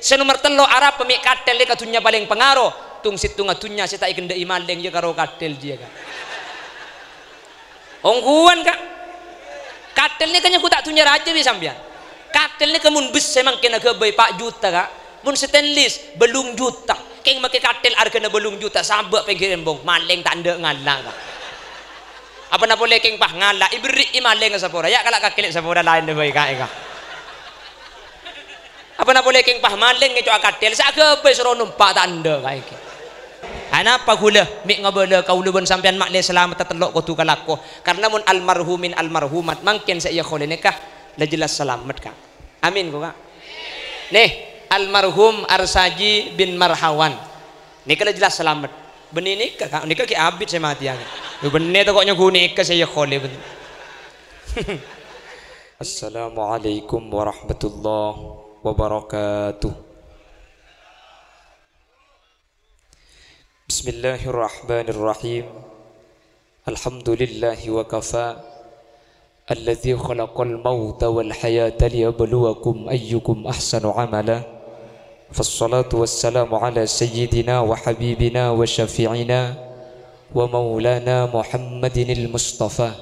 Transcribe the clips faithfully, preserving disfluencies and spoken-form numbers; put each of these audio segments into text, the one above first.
Sè nomer tello', arapa mè' kathèl nèka dhunnya palèng pangaro? Tong-sèttongnga dhunnya sè ta' èkendhâ'i malèng, iyâ karo kathèl jiyâ, Ka'. Ongghuwân, Ka'. Kathèl nèka nyangghu ta' dhunnya rajâ bi' sampèyan. Kathèl nèka mon bessè mangkèn aghâbây pa' juta, Ka'. Mon stainless, bâllung juta. Kèng makè kathèl arghâna bâllung juta, sabâ' pèngghir embong, malèng ta' endâ' ngala', Ka'. Apana polè kèng pas ngala', èberri'i malèng sapora. Yâ', kala' kakè lè' sapora laèn bhâi, Ka', è, Ka'. Apana polè kèng pas malèng ngèco'a kathèl, sè aghâbây soro nompa' ta' endâ' ka' èngghi. Anapa ghulâ mè' ngabâlâ kaulâ bân sampèyan ma'lè salamet tello' kodhu kalako? Karna mon almarhumin almarhumat mangkèn sè èyakholè nèka la jelas salamet, Ka'. Amin, ko, Ka'. Nè, almarhum Arsaji bin Marhawan. Nèka la jelas salamet. Bânnè nèka, Ka', nèka ghi' abit sè matèya, Ka'. Yo bânnè tako' nyangghu nèka sè èyakholè, bân. Assalamualaikum warahmatullahi wabarakatuh. Bismillahirrahmanirrahim. Alhamdulillahi wa kafa. Alladzi khalaqal mauta wal hayata liyabluwakum ayyukum ahsanu amala. Fassalatu wassalamu ala sayyidina wa habibina wa syafi'ina wa maulana Muhammadinil Mustafa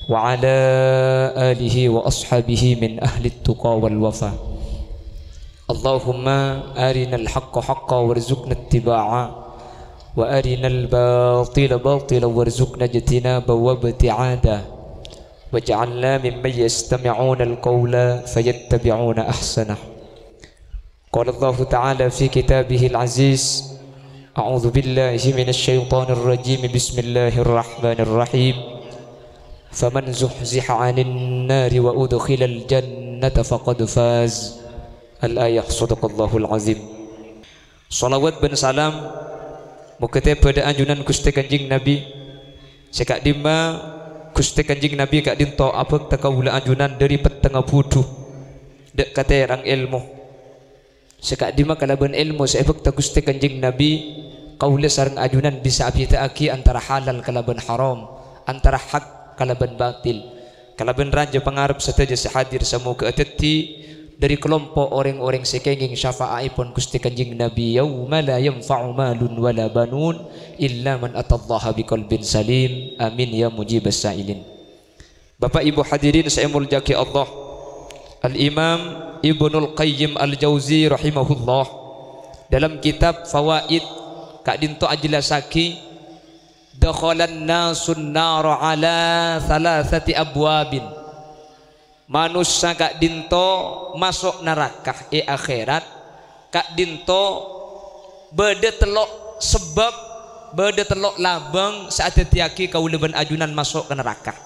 wa ala alihi wa ashabihi min ahlit tuqa wal wafa. Allahumma arinal haqqa haqqa warzuqna ittiba'a wa arinal batila batila warzuqna ijtinaba wa ibti'ada. Waj'alna mimman yastami'unal qawla fayattabi'una ahsanah. Qala Allahu ta'ala fi kitabihil aziz, a'udzu billahi minasy syaithanir rajim. Bismillahirrahmanirrahim. Faman zuhziha 'anin nari wa udkhilal jannata faqad faz. Al-ayah. Shadaqallahul azim. Shalawat bân salam moghâ tèbâ dâ' ajunan Ghustè Kanjeng Nabi. Sè ka'dimma Ghustè Kanjeng Nabi ka'dinto abhâkta kaulâ ajunan dâri pettengnga budhu dâ' ka tèrang èlmo. Sè ka'dimma kalabân èlmo sè èbhâkta Ghustè Kanjeng Nabi, kaulâ sareng ajunan bisa abhidhâ'aghi antara halal kalabân haram, antara hak kalabân batil. Kalabân rajâ pangarep sadhâjâ sè hadir, samoghâ adhâddhi dâri kalompo' orèng-orèng sè kèngèng syafa'aèpon Ghustè Kanjeng Nabi, yauma la yanfa'u malun wala banun illa man atallaha biqalbin salim. Amin ya mujibas sa'ilin. Bapa' Ibu hadirin sè èmoljâ'aghi Allah, Al-Imam Ibnul Qayyim Al-Jauzi rahimahullah, dalam kitab Fawaid ka'dinto ajhellassaghi, "Dakhalan nasun nara ala thalathati abwabin." Manossa ka'dinto maso' naraka è akhèrat, ka'dinto bâdâ tello' sabâb, bâdâ tello' labâng sè adhâddhiyâghi kaulâ bân ajunan maso' ka naraka.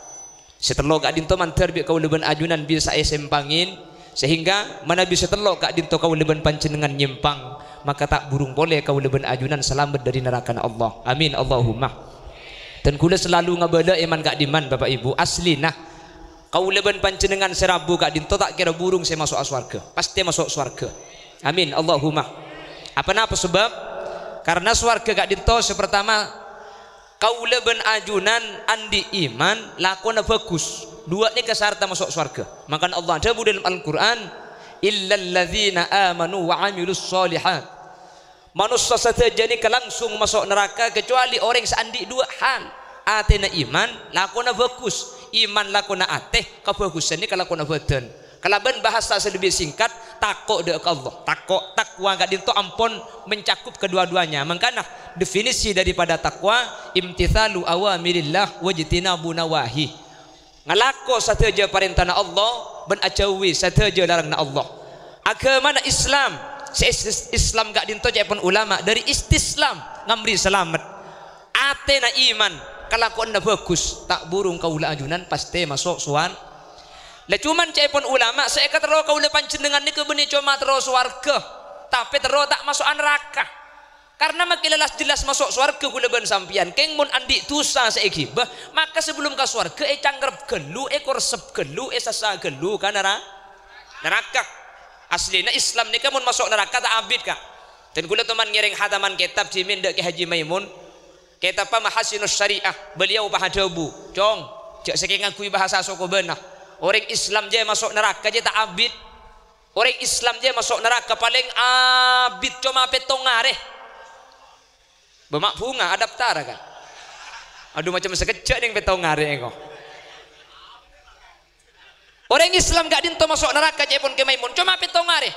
Sè tello' ka'dinto mandhâr bi' kaulâ bân ajunan bisa èsèmpangè, sehingga manabi sè tello' ka'dinto kaulâ bân panjhennengngan nyèmpang, maka ta' burung polè kaulâ bân ajunan salamet dâri narakana Allah. Amin, Allahumma. Dan kaulâ selalu ngabâlâ èman ka'dimman, Bapa' Ibu, aslina kaulâ bân panjhennengngan sè rabu ka'dinto ta' kèra burung sè maso'a sowarghâ. Pastè maso' sowarghâ. Amin, Allahumma. Apa napa sabâb? Karna sowarghâ ka'dinto sè partama, kaulâ bân ajunan andi' iman, lakona bhâghus. Duwâ' nèka sarta maso' sowarghâ. Mangkana Allah adhâbu dâlem Al-Qur'an, "Illalladzina amanu wa 'amilus shalihat." Manossa sadhâjâ nèka langsung maso' naraka, kecuali orèng sè andi' duwâ' hal. Atèna iman, lakona bhâghus. Iman lakona atè, kabhâghusân nèka lakona bhâdhân. Kalabân bhâsa sè lebbi singkat, tako' dâ' ka Allah. Tako', takwa ka'dinto ampon mencakup kedua-duanya. Mangkana, definisi daripada takwa, imtitsalu awamirillah wajtinabu nawahi. Ngalako sadhâjâ parèntana Allah bân ajhâuwi sadhâjâ laranganna Allah. Aghâmana Islam, sè is-, Islam ka'dinto ca'èpon ulama dâri istislam, ngamri salamet. Atèna iman, kalakowanna bhâghus, ta' burung kaulâ ajunan pastè maso' sowar-, la, coma ca'èpon ulama, sè èkaterro kaulâ panjhennengngan nèka bânnè coma terro sowarghâ, tapè terro ta' maso'a naraka. Karna makè la jelas maso' sowarghâ kaulâ bân sampèyan, kèng mon andi' dhusa sè èghibâ, maka sabellum ka sowarghâ ècangkrep ghâllu, èkorsep ghâllu, èsassa ghâllu ka nara-, naraka. Aslina Islam nèka mon maso' naraka ta' abit, Ka'. Dan kaulâ toman ngèrèng khataman kètab dhimèn dâ' Kè Haji Maimun. Kètabbhâ Mahasinus Syariah, beliau pas adhâbu, "Cong, jhâ' sakèng ngangghuy bhâsa sokobâna. Orèng Islam jiyâ maso' naraka jiyâ ta' abit." Orèng Islam jâ maso' naraka palèng abit coma pèttong arè. Bâ' ma' bhunga adaptar, kan? Adhu, macem sakejjhâ' nèng pèttong arè, engko'. Orèng Islam ka'dinto maso' naraka, ca'èpon Kè Maimun, coma pèttong arè.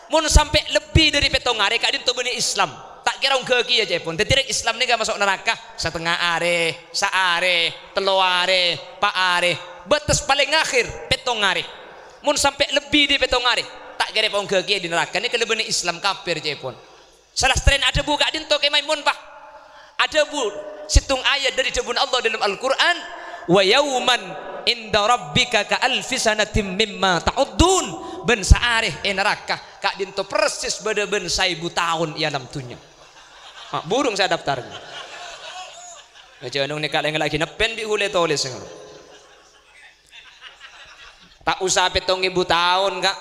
Mon sampè' lebbi dhâri pèttong arè, ka'dinto bânnè Islam. Ta' kèra ongghâ kèya, ca'èpon. Dhâddhi, rèng Islam nèka maso' naraka satengnga arè, saarè, tello arè, pa' arè. Bâtes palèng akhèr, pèttong arè. Mon sampè' lebbi dhâri pèttong arè, ta' kèra èpaongghâ kèya dâri naraka. Nèka la bânnè Islam, kafir, ca'èpon. Salastarèna adhâbu ka'dinto Kè Maimun, Pa'. Adhâbu sèttong ayat dhâri dhâbuna Allah dâlem Al-Qur'an, "Wa yauman inda rabbika ka alfi sanatim mimma ta'uddun." Bân saarè è naraka ka'dinto persis bâdâ bân saèbu taon è alam dhunnya. Ma' burung sè adaptar. Jhâ' nong nèka la èngghâllâ'aghi neppèn bi' hulâ tolès. Ta' osa pèttong èbu taon, Ka'.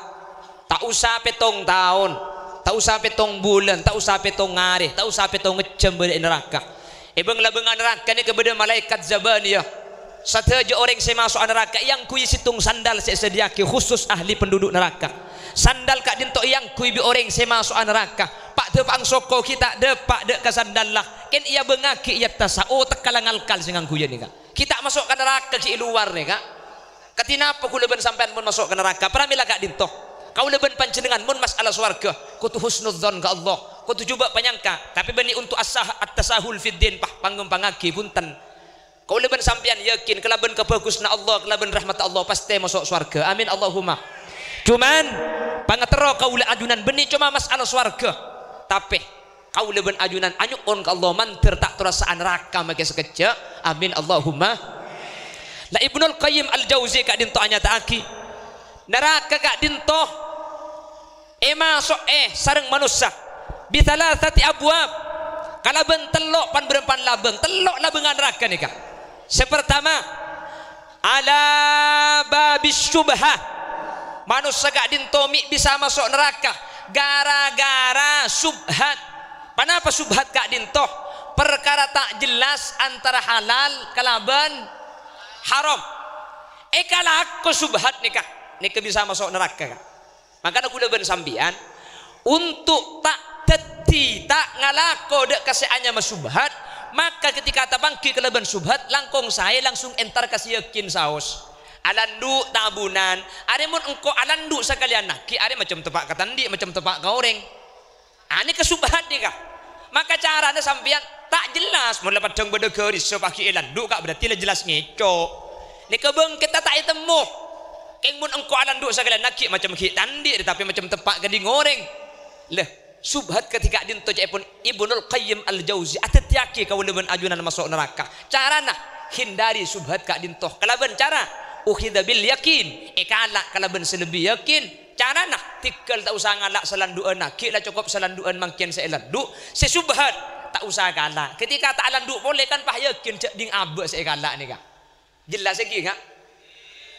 Ta' osa pèttong taon. Ta' osa pèttong bulân, ta' osa pèttong arè, ta' osa pèttong jhâm bâdâ è naraka. È bâng-labângnga naraka nèka bâdâ malaèkat Zabaniyah. Sadhâjâ orèng sè maso'a naraka èangghuy sèttong sandal sè èsadhiyâaghi khusus ahli penduduk naraka. Sandal ka'dinto èangghuy bi' orèng sè maso'a naraka. Pa'-dâpa'an soko ghi' ta' dâpa' dâ' ka sandalla. Kèng èabângngaghi è attassa, otekka la ngalkal sè ngangghuya nèka. Ghi' ta' maso' ka naraka ghi' è lowar nèka. Kadhi napa kaulâ bân sampèyan mon maso' ka naraka? Pramèla ka'dinto. Kaulâ bân panjhennengngan mon mas'ala sowarghâ, kodhu husnudzon ka Allah, kodhu jhubâ' panyangka, tapè bânnè onto' as-sah-, at-tasahul fid din, pah, pangompangngaghi, bhunten. Kaulâ bân sampèyan yakin kalabân kabhâghusânna Allah, kalabân rahmatta Allah, pastè maso' sowarghâ. Amin, Allahumma. Cuman, pangaterro kaulâ ajunan bânnè coma mas'ala sowarghâ. Tapè, Kaulâ bân ajunan anyo'on ka Allah mandhâr ta' torosa'a naraka makè sakejjhâ'. Amin, Allahumma. La, Ibnul Qayyim Al-Jauzi ka'dinto anyata'aghi, naraka ka'dinto èmaso'è sareng manossa bi thalathati abwab, kalabân tello' pan-bârâmpan labâng, tello' labângnga naraka nèka. Sè partama, ala babis syubhah. Manossa ka'dinto mè' bisa maso' naraka gara-gara subhat. Panapa subhat ka'dinto? Parkara ta' jelas antara halal kalabân haram. Èkalako subhat nèka, nèka bisa maso' naraka, Ka'. Mangkana kaulâ bân sampèyan, onto' ta' dhâddhi, ta' ngalako dâ' ka sè anyama subhat, maka ketika tapangghi kalabân subhat, langkong saè langsung entar ka sè yakin saos. Alandu' tabunan, arè mon engko' alandu' sakalèyan aghi', arè macem teppa' ka ta' andi', macem teppa' ka orèng. Anèka subhat nèka. Maka carana sampèyan ta' jelas, mon la paddhâng bâdâ ghâris sopajâ èlandu', Ka', berarti la jelas ngèco'. Nèka bângkètta ta' ètemmo. Kèng mon engko' alandu' sakalèyan aghi' macem ghi' ta' andi', tapè macem teppa' ka ding orèng. Lè, subhat kadhi ka'dinto ca'èpon Ibnul Qayyim Al-Jauzi adhâddhiyâghi kaulâ bân ajunan maso' naraka. Carana, hindari subhat ka'dinto. Kalabân cara, ukhidha bil yakin, èkala' kalabân sè lebbi yakin. Carana, tèghâl ta' osa ngala' salandu'ân aghi', la cokop salandu'ân mangkèn sè èlandu', sè subhat, ta' osa kala'. Ketika ta' alandu' polè kan pas yakin jhâ' ding abâ' sè èkala' nèka. Jelas ghi, Ka'?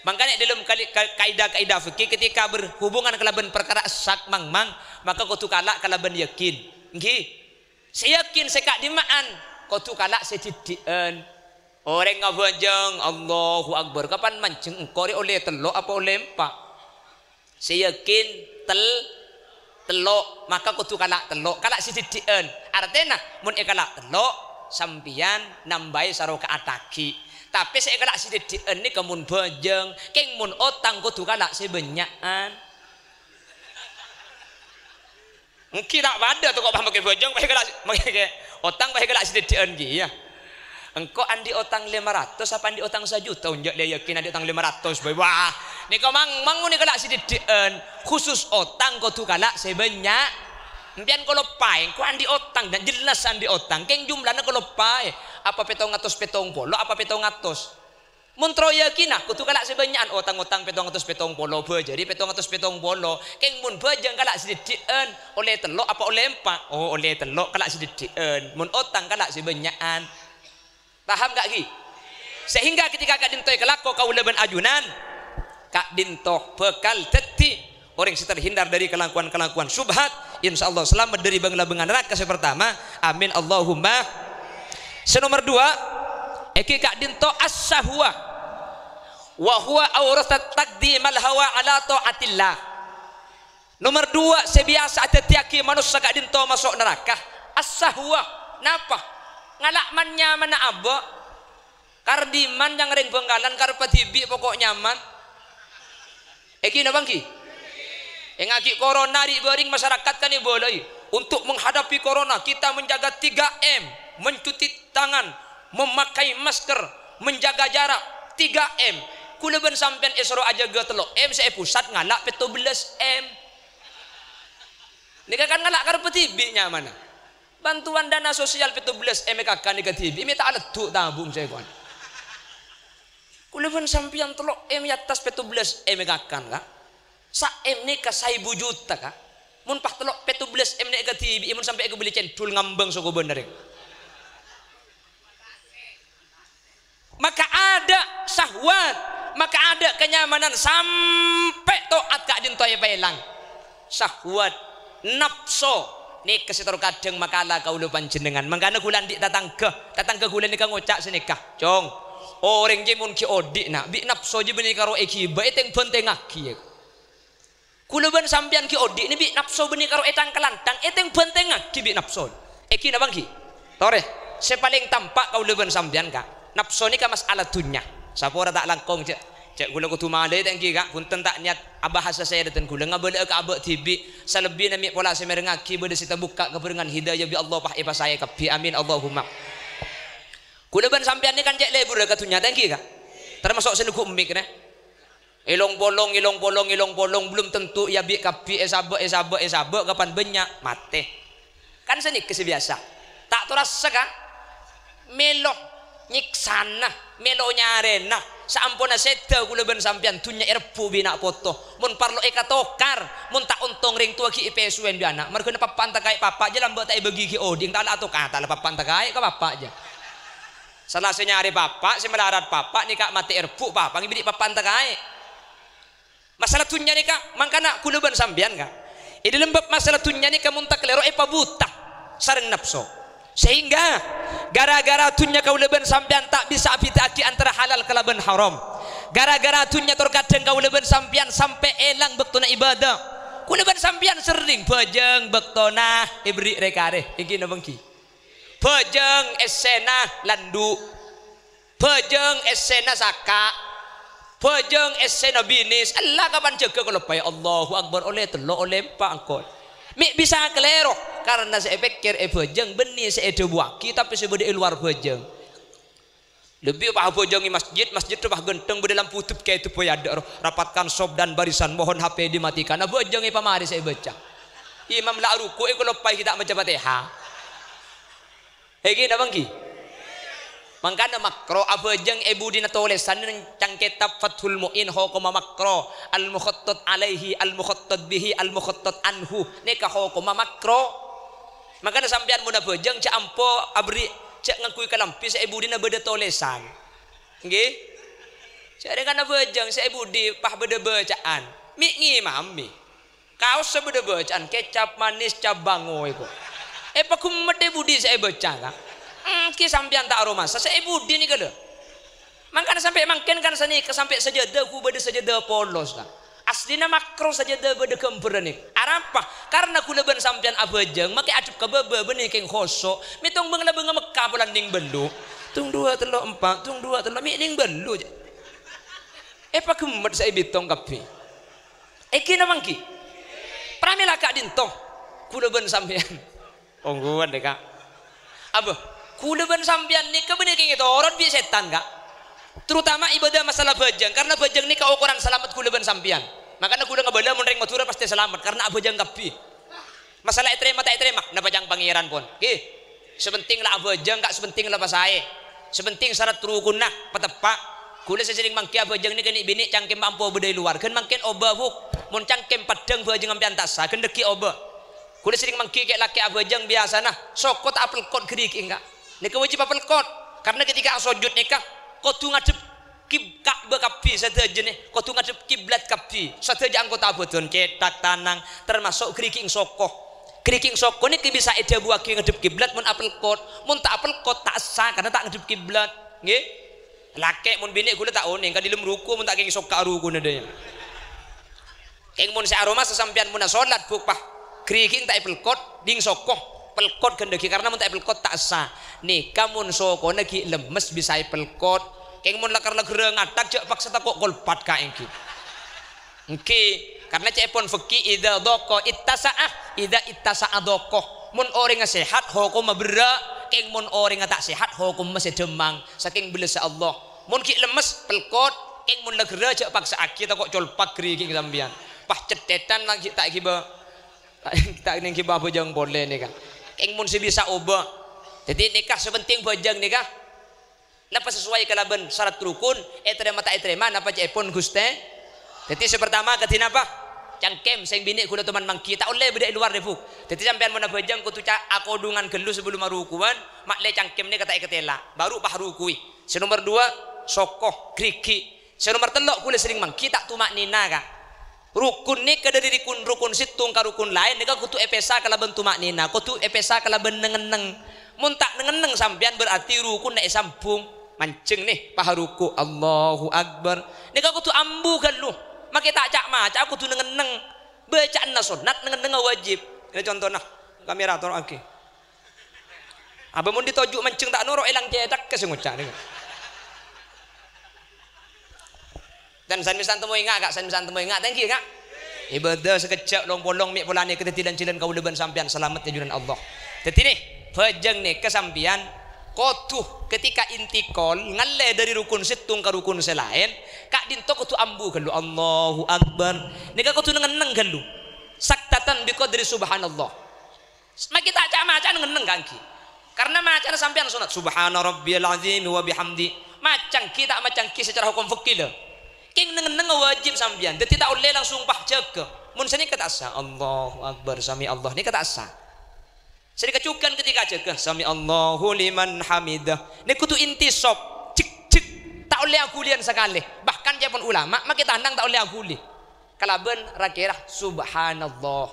Mangkana è dâlem kali-, ka-, kaidah-kaidah fikih ketika berhubungan kalabân parkara syak mangmang, maka kodhu kala' kalabân yakin. Ngghi. Sè yakin sè ka'dimma'an, kodhu kala' sè dhiddhi'ân. Orèng ngabhâjâng, Allahu Akbar, kapan manjheng engko' rè ollè tello' apa ollè empa'? Sè yakin tel-, tello', maka kodhu kala' tello', kala' sè dhiddhi'ân. Artèna, mon èkala' tello', sampèyan nambâi saroka'a taghi. Tapè sè èkala' sè dhiddhi'ân nèka mon bhâjâng, kèng mon otang kodhu kala' sè bânnya'an. Ènggi ta' padâ to kok pas makè bhâjâng, pas èkala', makè otang, pas èkala' sè dhiddhi'ân ghi, ya. Engko' andi' otang lèma ratos apa andi' otang sajuta? Onjâ' lè yakin andi' otang lèma ratos bhâi. Wah, nèka mang-, mang nèka la' sè dhiddhi'ân. Khusus otang kodhu kala' sè bânnya'. Empèyan kaloppaè, engko' andi' otang, dan jelas andi' otang. Kèng jumlana kaloppaè. Apa pètong atos pètong polo, apa pètong atos? Mon terro yakina, kodhu kala' sè bânnya'an. Otang-otang pètong atos pètong polo, bhâjâri pètong atos pètong polo. Kèng mon bhâjâng kala' sè dhiddhi'ân, ollè tello' apa ollè empa'? Oh, ollè tello', kala' sè dhiddhi'ân. Mon otang kala' sè bânnya'an. Paham, Ka', ghi? Sehingga ketika ka'dinto èkalako kaulâ bân ajunan, ka'dinto bhâkal dhâddhi orèng sè terhindar dari kelakuan-kelakuan syubhat, insyaallah selamat dari bâng-labângnga naraka sè pertama. Amin, Allahumma. Sè nomer dua, ènggi ka'dinto as-sahwah. Wa huwa awrathat taqdimal hawa ala ta'atillah. Nomer dua, sè biyasa adhâddhiyâghi manossa ka'dinto maso' naraka, as-sahwah. Napa? Ngala' man-nyamana abâ'. Kar dimman nyang rèng Bangkalan, kar padhibi' poko' nyaman. Èngghi napa èngghi? Èngaghi corona ri'-bâri' masyarakat kan èbâlâi. Untuk menghadapi corona, kita menjaga tiga M, mencuci tangan, memakai masker, menjaga jarak, tiga M. Kaulâ bân sampèyan èsoro ajâgâ tello M, sè è pusat ngala' pètto bellâs M. Nèka kan ngala' kar padhibi' nyamana. Bantuan dana sosial pètto bellâs M èkakan nèka dhibi', mè' ta' aleddu' tabung sè kon. Kaulâ bân sampèyan tello M è attas pètto bellâs M èkakan, Ka'. Sa M nèka saèbu juta, Ka'. Mon pas tello pètto bellâs M nèka dhibi', mon sampè' èkabelli cendhul ngambâng soko bhender. Maka ada syahwat, maka ada kenyamanan sampè' to'at ka'dinto èpaèlang. Syahwat, napso, nèka sè tor kadhâng makala kaulâ panjhennengngan. Mangkana kaulâ andi' tatangghâ, tatangghâ kaulâ nèka ngoca' sanèka, "Cong, orèng jâ mon ghi' odi', na', bi' napso jâ bânnè karo èghibâ, ètèng-bhântèngngaghi, yâ." Kaulâ bân sampèyan ghi' odi' nè bi' napso bânnè karo ètang-kalantang, ètèng-bhântèngngaghi bi' napso. Èngghi napa èngghi? Torè, sè palèng tampa' kaulâ bân sampèyan, Ka'. Napso nèka mas'ala dhunnya. Sapora ta' langkong, jâ', jâ' kaulâ kodhu malè ta' èngghi, Ka'. Bhunten ta' niyat abahasa sè dhâddhiyân kaulâ ngabâlâ'â ka abâ' dhibi'. Salebbina mè' pola sè mèrengngaghi bâdâ sè tabukka' kabhârengngan hidayah bi' Allah pas èpasaè kabbhi. Amin, Allahumma. Kaulâ bân sampèyan nèka kan cè' lebbhurrâ ka dhunnya ta' èngghi, Ka'? Tamaso' sè neggu' mik nè. Èlong-polong, èlong-polong, èlong-polong, belum tentu yâ bi' kabbhi èsabâ', èsabâ', èsabâ', kapan bânnya' matè. Kan sanèka sè biyasa. Ta' torassa, Ka'? Mèlo nyèksana, mèlo nyarèna. Saamponna sèdhâ kaulâ bân sampèyan dhunnya èrebbhu' bi' na' poto. Mon parlo èkatokar, mon ta' ontong rèng towa ghi' èpèsowèn bi' ana'. Marghâna papa' anta kaè papa' jâ lambâ' ta' èbâghi ghi' odi', ta' la atokata la papa' anta kaè ka papa' jâ. Sala sè nyarè papa', sè malarat papa', nèka matè èrebbhu' papa', ngèbâdhi papa' anta kaè. Masalah dhunnya nèka, mangkana kaulâ bân sampèyan, Ka'. È dâlem bab masalah dhunnya nèka mon ta' kalèro èpabuta sareng napso. Sehingga gara-gara dhunnya kaulâ bân sampèyan ta' bisa abhidhâ'aghi antara halal kalabân haram. Gara-gara dhunnya tor kadhâng kaulâ bân sampèyan sampè' èlang bâktona ibadah. Kaulâ bân sampèyan serrèng bhâjâng bâktona èberri' rè-karè. Èngghi napa èngghi? Bhâjâng èssèna landu'. Bhâjâng èssèna saka'. Bhâjâng èssèna binè. Ella kapan jâgâ kaloppaè. Allahu Akbar. Ollè tello', ollè empa' engko'. Mè' bisa kalèro. Karna sè èpèkkèr è bhâjâng bânnè sè èdhâbuwâghi, tapè sè bâdâ è lowar bhâjâng. Lebbi pas abhâjâng è masjid, masjid rowa ghântheng bâdâ lampu dep-kèdep bhâi adâ' ro, "Rapatkan saf dan barisan, mohon H P dimatikan." Abhâjâng è pamarè sè èbâca. Imam la aruku'è kaloppaè ghi' ta' maca Fatihah. Èngghi napa èngghi? Mangkana makro abhâjâng è budina tolèsan nèng cang kètab Fathul Mu'in hokomma makro, al-mukhattat alaihi, al-mukhattat bihi, al-mukhattat anhu. Nèka hokomma makro. Mangkana sampèyan mon abhâjâng jhâ' ampo aberri', jhâ' ngangghuy kalambhi sè è budina bâdâ tolèsan. Èngghi? Jhâ' rèng kana abhâjâng sè è budi pas bâdâ bâca'an. Mè' ngimami. Kaossa bâdâ bâca'an, kecap manis, cap bango, èko. Èpaghemmet è budi sè èbâca, Ka'. Èngghi sampèyan ta' aromasa, sè è budi nèka, lho. Mangkana sampè' mangkèn kan sanèka sampè' sajâdâ ghu bâdâ sajâdâ polos, Ka'. Aslina makro sajâdâ bâdâ ghâmbhârân nèka. Arapa? Karna kaulâ bân sampèyan abhâjâng, makè adhep ka bâbâ bânnè kèng khoso'. Mètong bâng-labângnga Mekka polana nèng bâllu'. Tung, duwâ', tello', empa', tung, duwâ', tello', mè' nèng bâllu', jâ. Èpaghemmet sè èbitong kabbhi. Èngghi napa èngghi? Pramèla ka'dinto, kaulâ bân sampèyan. Ongghuwân, deh, Ka'. Abâ, kaulâ bân sampèyan nèka bânnè kèng ètoron bi' sètan, Ka'. Terutama ibadah masalah bhâjâng, karna bhâjâng nèka okoran salamet kaulâ bân sampèyan. Mangkana kaulâ ngabâlâ mon rèng Madhurâ pastè salamet, karna abhâjâng kabbhi. Masalah ètarèma ta' ètarèma, napa ca'na Pangèran, pon. Ngghi. Sè pentèng la abhâjâng, Ka', sè pentèng la pasaè. Sè pentèng sarat rukunna pateppa'. Kaulâ sè serrèng mangghi abhâjâng nèka nè'-binè' cangkem ampo bâdâ è lowar. Ghân mangkèn obâ, Bu. Mon cangkem paddhâng bhâjâng sampèyan ta' essa, ghân dhâggi' obâ. Kaulâ serrèng mangghi kè'-lakè' abhâjâng biyasana soko ta' apelkot ghârighi', Ka'. Nèka wajib apelkot. Karna ketika asojud nèka kodhu ngadhep kib-, Ka'bah kabbhi sadhâjâna, kodhu ngadhep kiblat kabbhi. Sadhâjâ anggota bhâdhân, cèthak, tanang, termasuk ghârighi'eng soko. Ghârighi'eng soko nèka bisa èdhâbuwâghi ngadhep kiblat mon apelkot. Mon ta' apelkot, ta' essa karna ta' ngadhep kiblat. Ngghi? Lakè' mon binè' kaulâ ta' onèng, ka dâlem ruku' mon ta' kèng sokka' rukuna dâ' iyâ. Kèng mon sè aromasa sampèyan mon asolat, Bu', pas ghârighi' ta' èpelkot, ding soko, pelkot ghândhâghi, karna mon ta' èpelkot ta' essa. Nèka mon sokona ghi' lemmes bisa èpelkot. Kèng mon lakar laghârâ ngathak, jhâ' paksa tako' kolpat ka èngghi. Èngghi, karna ca'èpon fèkih, "Idza dhaqa ittasa'a, idza ittasa'a dhaqa." Mon orèngnga sehat, hokomma berrâ', kèng mon orèngnga ta' sehat, hokomma sè dhâmmang, sakèng bellâssa Allah. Mon ghi' lemmes, pelkot, kèng mon laghârâ jhâ' paksa'aghi tako' colpak ghârighi' sampèyan. Pas cèthèdhân laghi' ta' ghibâ, ta' nèng ghibâ abhâjâng polè nèka. Kèng mon sè bisa obâ. Dhâddhi nèka sè pentèng bhâjâng nèka. Napa sesuai kalabân sarat rukun, ètarèma ta' ètarèma, napa ca'èpon Ghustè? Dhâddhi sè partama kadhi napa? Cangkem sè binè' ghulâ toman mangghi, ta' ollè bâdâ è lowar, Bu'. Dhâddhi sampèyan mon abhâjâng kodhu ca-, akodhungan ghâllu sabellumma ruku'an, ma'lè cangkem nèka ta' èkatèla', baru pas ruku'i. Sè nomer duwâ', soko, ghârighi'. Sè nomer tello', ghulâ serrèng mangghi ta' tuma'nina, Ka'. Rukun nèka dhâri rukun, rukun sèttong ka rukun laèn nèka kodhu èpèsa kalabân tuma'nina, kodhu èpèsa kalabân neng-enneng. Mon ta' neng-enneng sampèyan, berarti rukunna èsambhung. Manjheng, nè, pas ruku', Allahu Akbar. Nèka kodhu ambu ghâllu. Makè ta' ca'-maca' kodhu neng-enneng. Bâca'anna sonnat, neng-ennengnga wajib. Nè contona, kamera toro'aghi. Abâ mon ditoju' manjheng ta' noro', èlang cèthagghâ sè ngoca' nèka. Dan san-mèsan temmo enga', Ka', san-mèsan temmo enga', ta' ènggi, Ka'. Ibâdâ sakejjhâ' long-polong mè' polana kadhâddhi lan-jhâlân kaulâ bân sampèyan salamet è ajunan Allah. Dhâddhi nè, bhâjâng nèka sampèyan kodhu ketika intikal ngallè dhâri rukun sèttong ka rukun sè laèn, ka'dinto kodhu ambu ghâllu, Allahu Akbar. Nèka kodhu neng-enneng ghâllu. Saktatan biqadri subhanallah. Makè ta' ca'-maca' neng-enneng, Ka', ènggi. Karna macana sampèyan sonnat, "Subhana rabbiyal azim wa bihamdi." Maca ènggi ta' maca ènggi secara hukum fikih, lho. Kèng neng-ennengnga wajib sampèyan. Dhâddhi ta' ollè langsung pas jâgâ. Mon sanèka ta' essa, "Allahu Akbar, sami Allah." Nèka ta' essa. Sanèka jhughân ketika jâgâ, "Sami Allahu liman hamidah." Nèka kodhu intisab. Jek, jek. Ta' ollè aghuliyân sakalè. Bahkan ca'èpon ulama, makè tanang ta' ollè aghuli. Kalabân ra-kèra, "Subhanallah."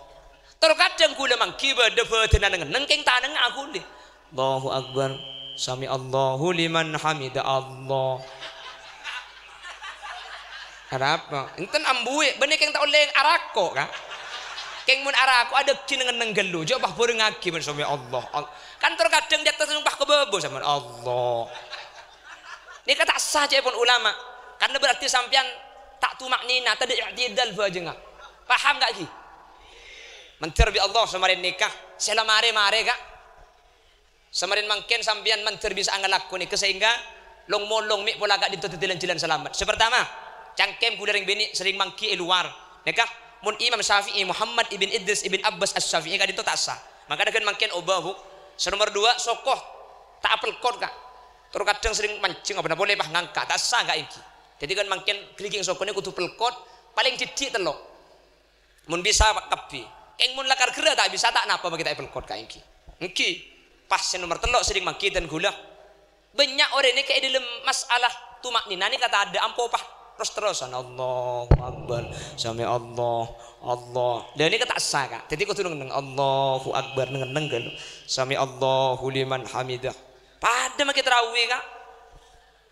Tor kadhâng ghulâ mangghi bâdâ bâdânna neng-enneng kèng tanangnga aghuli. Allahu Akbar. Sami Allahu liman hamida Allah. Arapa? Enten ambuwi, bânnè kèng ta' ollè arako', Ka'. Kèng mon arako' adhâggi neng-enneng ghâllu, jhâ' pas bhârengngaghi bân sami Allah. Al-, kan tor kadhâng dâteng sumpah ka bâbâ sampèyan, Allah. Nèka ta' essa ca'èpon ulama. Karna berarti sampèyan ta' tuma'nina, tadâ' i'tidal bhâjângnga. Paham, Ka', ghi? Mandhâr bi' Allah samarèn nèka, sè la marè-marè, Ka'. Samarèn mangkèn sampèyan mandhâr bisa'a ngalako nèka sehingga long-molong mè' pola ka'dinto dhâddhi lan-jhâlân salamet. Sè partama, cangkem ghulâ rèng binè' serrèng mangghi è lowar. Nèka, mon Imam Syafi'i Muhammad ibn Idris ibn Abbas Asy-Syafi'i ka'dinto ta' essa. Mangkana ghân mangkèn obâ, Bu'. Sè nomer duwâ', soko ta' apelkot, Ka'. Tor kadhâng serrèng manjheng, abâna polè pas ngangka', ta' essa, Ka', ènggi. Dhâddhi ghân mangkèn ghârighi' sokona kodhu pelkot, palèng dhiddhi' tello'. Mon bisa, Pak, kabbhi. Kèng mon lakar ghârâ ta' bisa, ta' napa makè ta' èpelkot, Ka', ènggi. Ènggi, pas sè nomer tello' serrèng mangghi dân ghulâ. Bânnya' orèng nèka è dâlem masalah tuma'nina nèka tadâ' ampo pas ros-terrosan, "Allahu Akbar, sami Allah, Allah." Lah nèka ta' essa, Ka'. Dhâddhi kodhu neng-enneng, "Allahu Akbar," neng-enneng ghâllu. "Sami Allahu liman hamidah." Padâ makè tarawih, Ka'.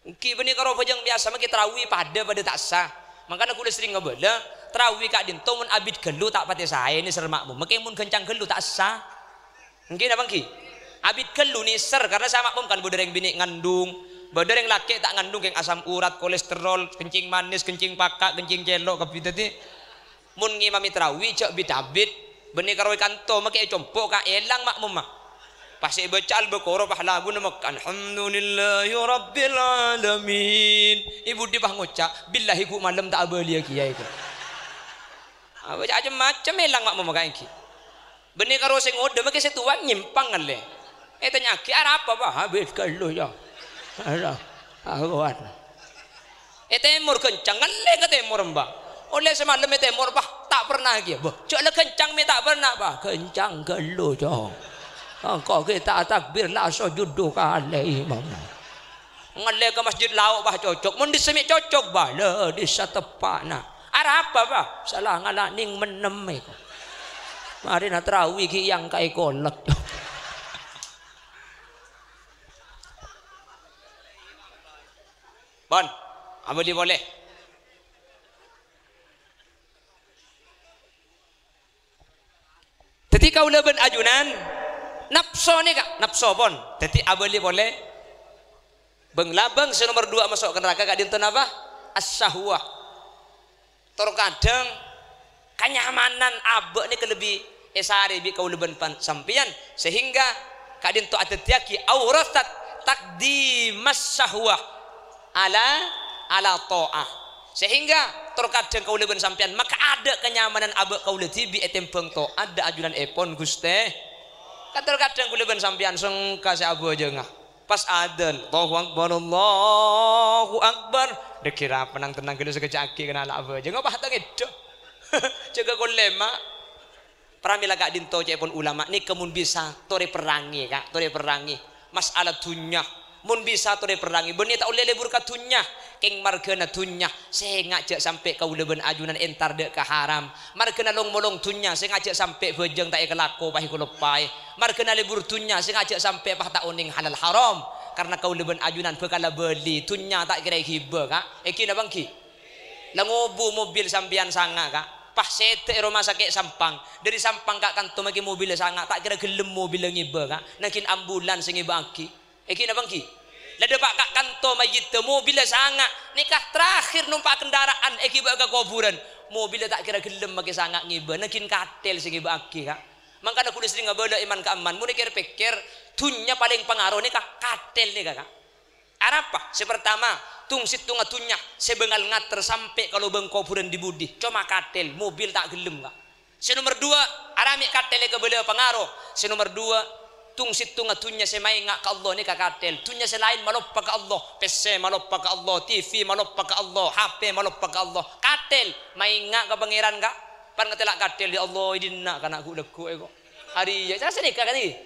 Ènggi bânnè karo bhâjâng biyasa makè tarawih padâ-padâ ta' essa. Mangkana ghulâ serrèng ngabâlâ, tarawih ka'dinto mon abit ghâllu ta' patè saè nèser ma'mum. Makè mon ghâncang ghâllu ta' essa. Ènggi napa ènggi? Abit ghâllu nèser, karna sè ma'mum kan bâdâ rèng binè' ngandung, bâdâ rèng lakè' ta' ngandung kèng asam urat, kolesterol, kencing manis, kencing paka', kencing cèlo' kabbhi. Dhâddhi, mon ngimami tarawih, jhâ' bit-abit, bânnè karo è kanto, makè è compo', Ka', èlang ma'mumma. Pas sè èbâca Al-Baqarah, pas laguna Mekka, "Alhamdulillahirabbil alamin." È budi pas ngoca', "Billahi, ghu' malem ta' abâliyâ kèya èko." Abâca cem-macem èlang ma'mumma, Ka', ènggi. Bânnè karo sè ngodâ, makè sè towa nyèmpang ngallè. Ètanya'aghi, "Arapa, Pa'?" "Abit ghâllu, yâ." Alah, awan. È tèmor ghâncang, ngallè ka tèmor, Mbah. Ollè samalem è tèmor, Bah, ta' pernah kèya. Bah, jhâ' la ghâncang mè' ta' pernah, Bah. Ghâncang ghâllu, Cong. Engko' ghi' ta' takbir, la sojud du kalè imam. Ngallè ka masjid lao', Bah, cocok. Mon dissa mè' cocok, Bah. La, dissa teppa'na. Arapa, Bah? Sala ngala' nèng mennem èko. Marèna tarawih ghi' èangka'è kolek. Pon, abâli polè. Dhâddhi kaulâ bân ajunan, napso nèka, napso pon. Dhâddhi abâli polè. Bâng-labâng sè nomer duwâ' maso' ka naraka ka'dinto napa? As-syahwah. Tor kadhâng kanyamanan abâ' nèka lebbi èsarè bi' kaulâ bân pan-, sampèyan, sehingga ka'dinto adhâddhiyâghi aurasat taqdimas syahwah ala, ala ta'ah. Sehingga tor kadhâng kaulâ bân sampèyan maka adâ' kanyamanan abâ' kaulâ dhibi' ètembhâng ta'at, dâ' ajunan èpon, Ghustè. Kan tor kadhâng kaulâ bân sampèyan sengka sè abhâjângnga. Pas adzan, "Allahu Akbar, Allahu Akbar." Dâgghi' ra pennang-tennang ghâllu sakejjhâ' aghi' kennal abhâjâng. Apa ta' ngèdhâ? Jâgâ kolè, Ma'. Pramèla ka'dinto ca'èpon ulama, nèka mon bisa torè perrangè, Ka', torè perrangè. Mas'ala dhunnya, mon bisa torè perrangè. Bânnè ta' ollè lebur ka dhunnya, kèng marghâna dhunnya. Sènga' jhâ' sampè' kaulâ bân ajunan entar dâ' ka haram. Marghâna long-molong dhunnya, sènga' jhâ' sampè' bhâjâng ta' èkalako, pas èkaloppaè. Marghâna lebur dhunnya, sènga' jhâ' sampè' pas ta' onèng halal haram. Karna kaulâ bân ajunan bhâkal abâli, dhunnya ta' kèra èghibâ, Ka'. Èghi napa ènggi? La ngobu mobil sampèyan sanga', Ka'. Pas sèdhâ è roma sakè' Sampang. Dâri Sampang ka' kanto makè mobilla sanga', ta' kèra ghellem mobilla ngibâ, Ka'. Nangghing ambulans sè ngibâ'aghi. Èghi napa ènggi? La dâpa' ka' kanto mayyiddhâ mobilla sanga', nèka terakhir nompa' kendaraan èghibâ ka kobhurân. Mobilla ta' kèra ghellem makè sanga' ngibâ, nangghing katèl sè ngibâ'aghi, Ka'. Mangkana kaulâ serrèng abâlâ è man-ka'emman, mon èkèr-pèkkèr, dhunnya palèng pangaro nèka katèl nèka, Ka'. Arapa? Sè partama, tong-sèttongnga dhunnya sè bângal ngater sampè' ka lobâng kobhurân dhi-budhi, coma katèl, mobil ta' ghellem, Ka'. Sè nomer duwâ', arapa mè' katèl èkabâlâ pangaro. Sè nomer duwâ', tong-sèttongnga dhunnya sè maènga' ka Allah nèka katèl. Dhunnya sè laèn maloppa ka Allah, pèssè maloppa ka Allah, T V maloppa ka Allah, H P maloppa ka Allah. Katèl, maènga' ka Pangèran, Ka'. Pan ngatèla' katèl, "Ya Allah, è dinna' kana' ghu'-lagghu'è ko'." Arèya, cara sanèka, kan, ghi?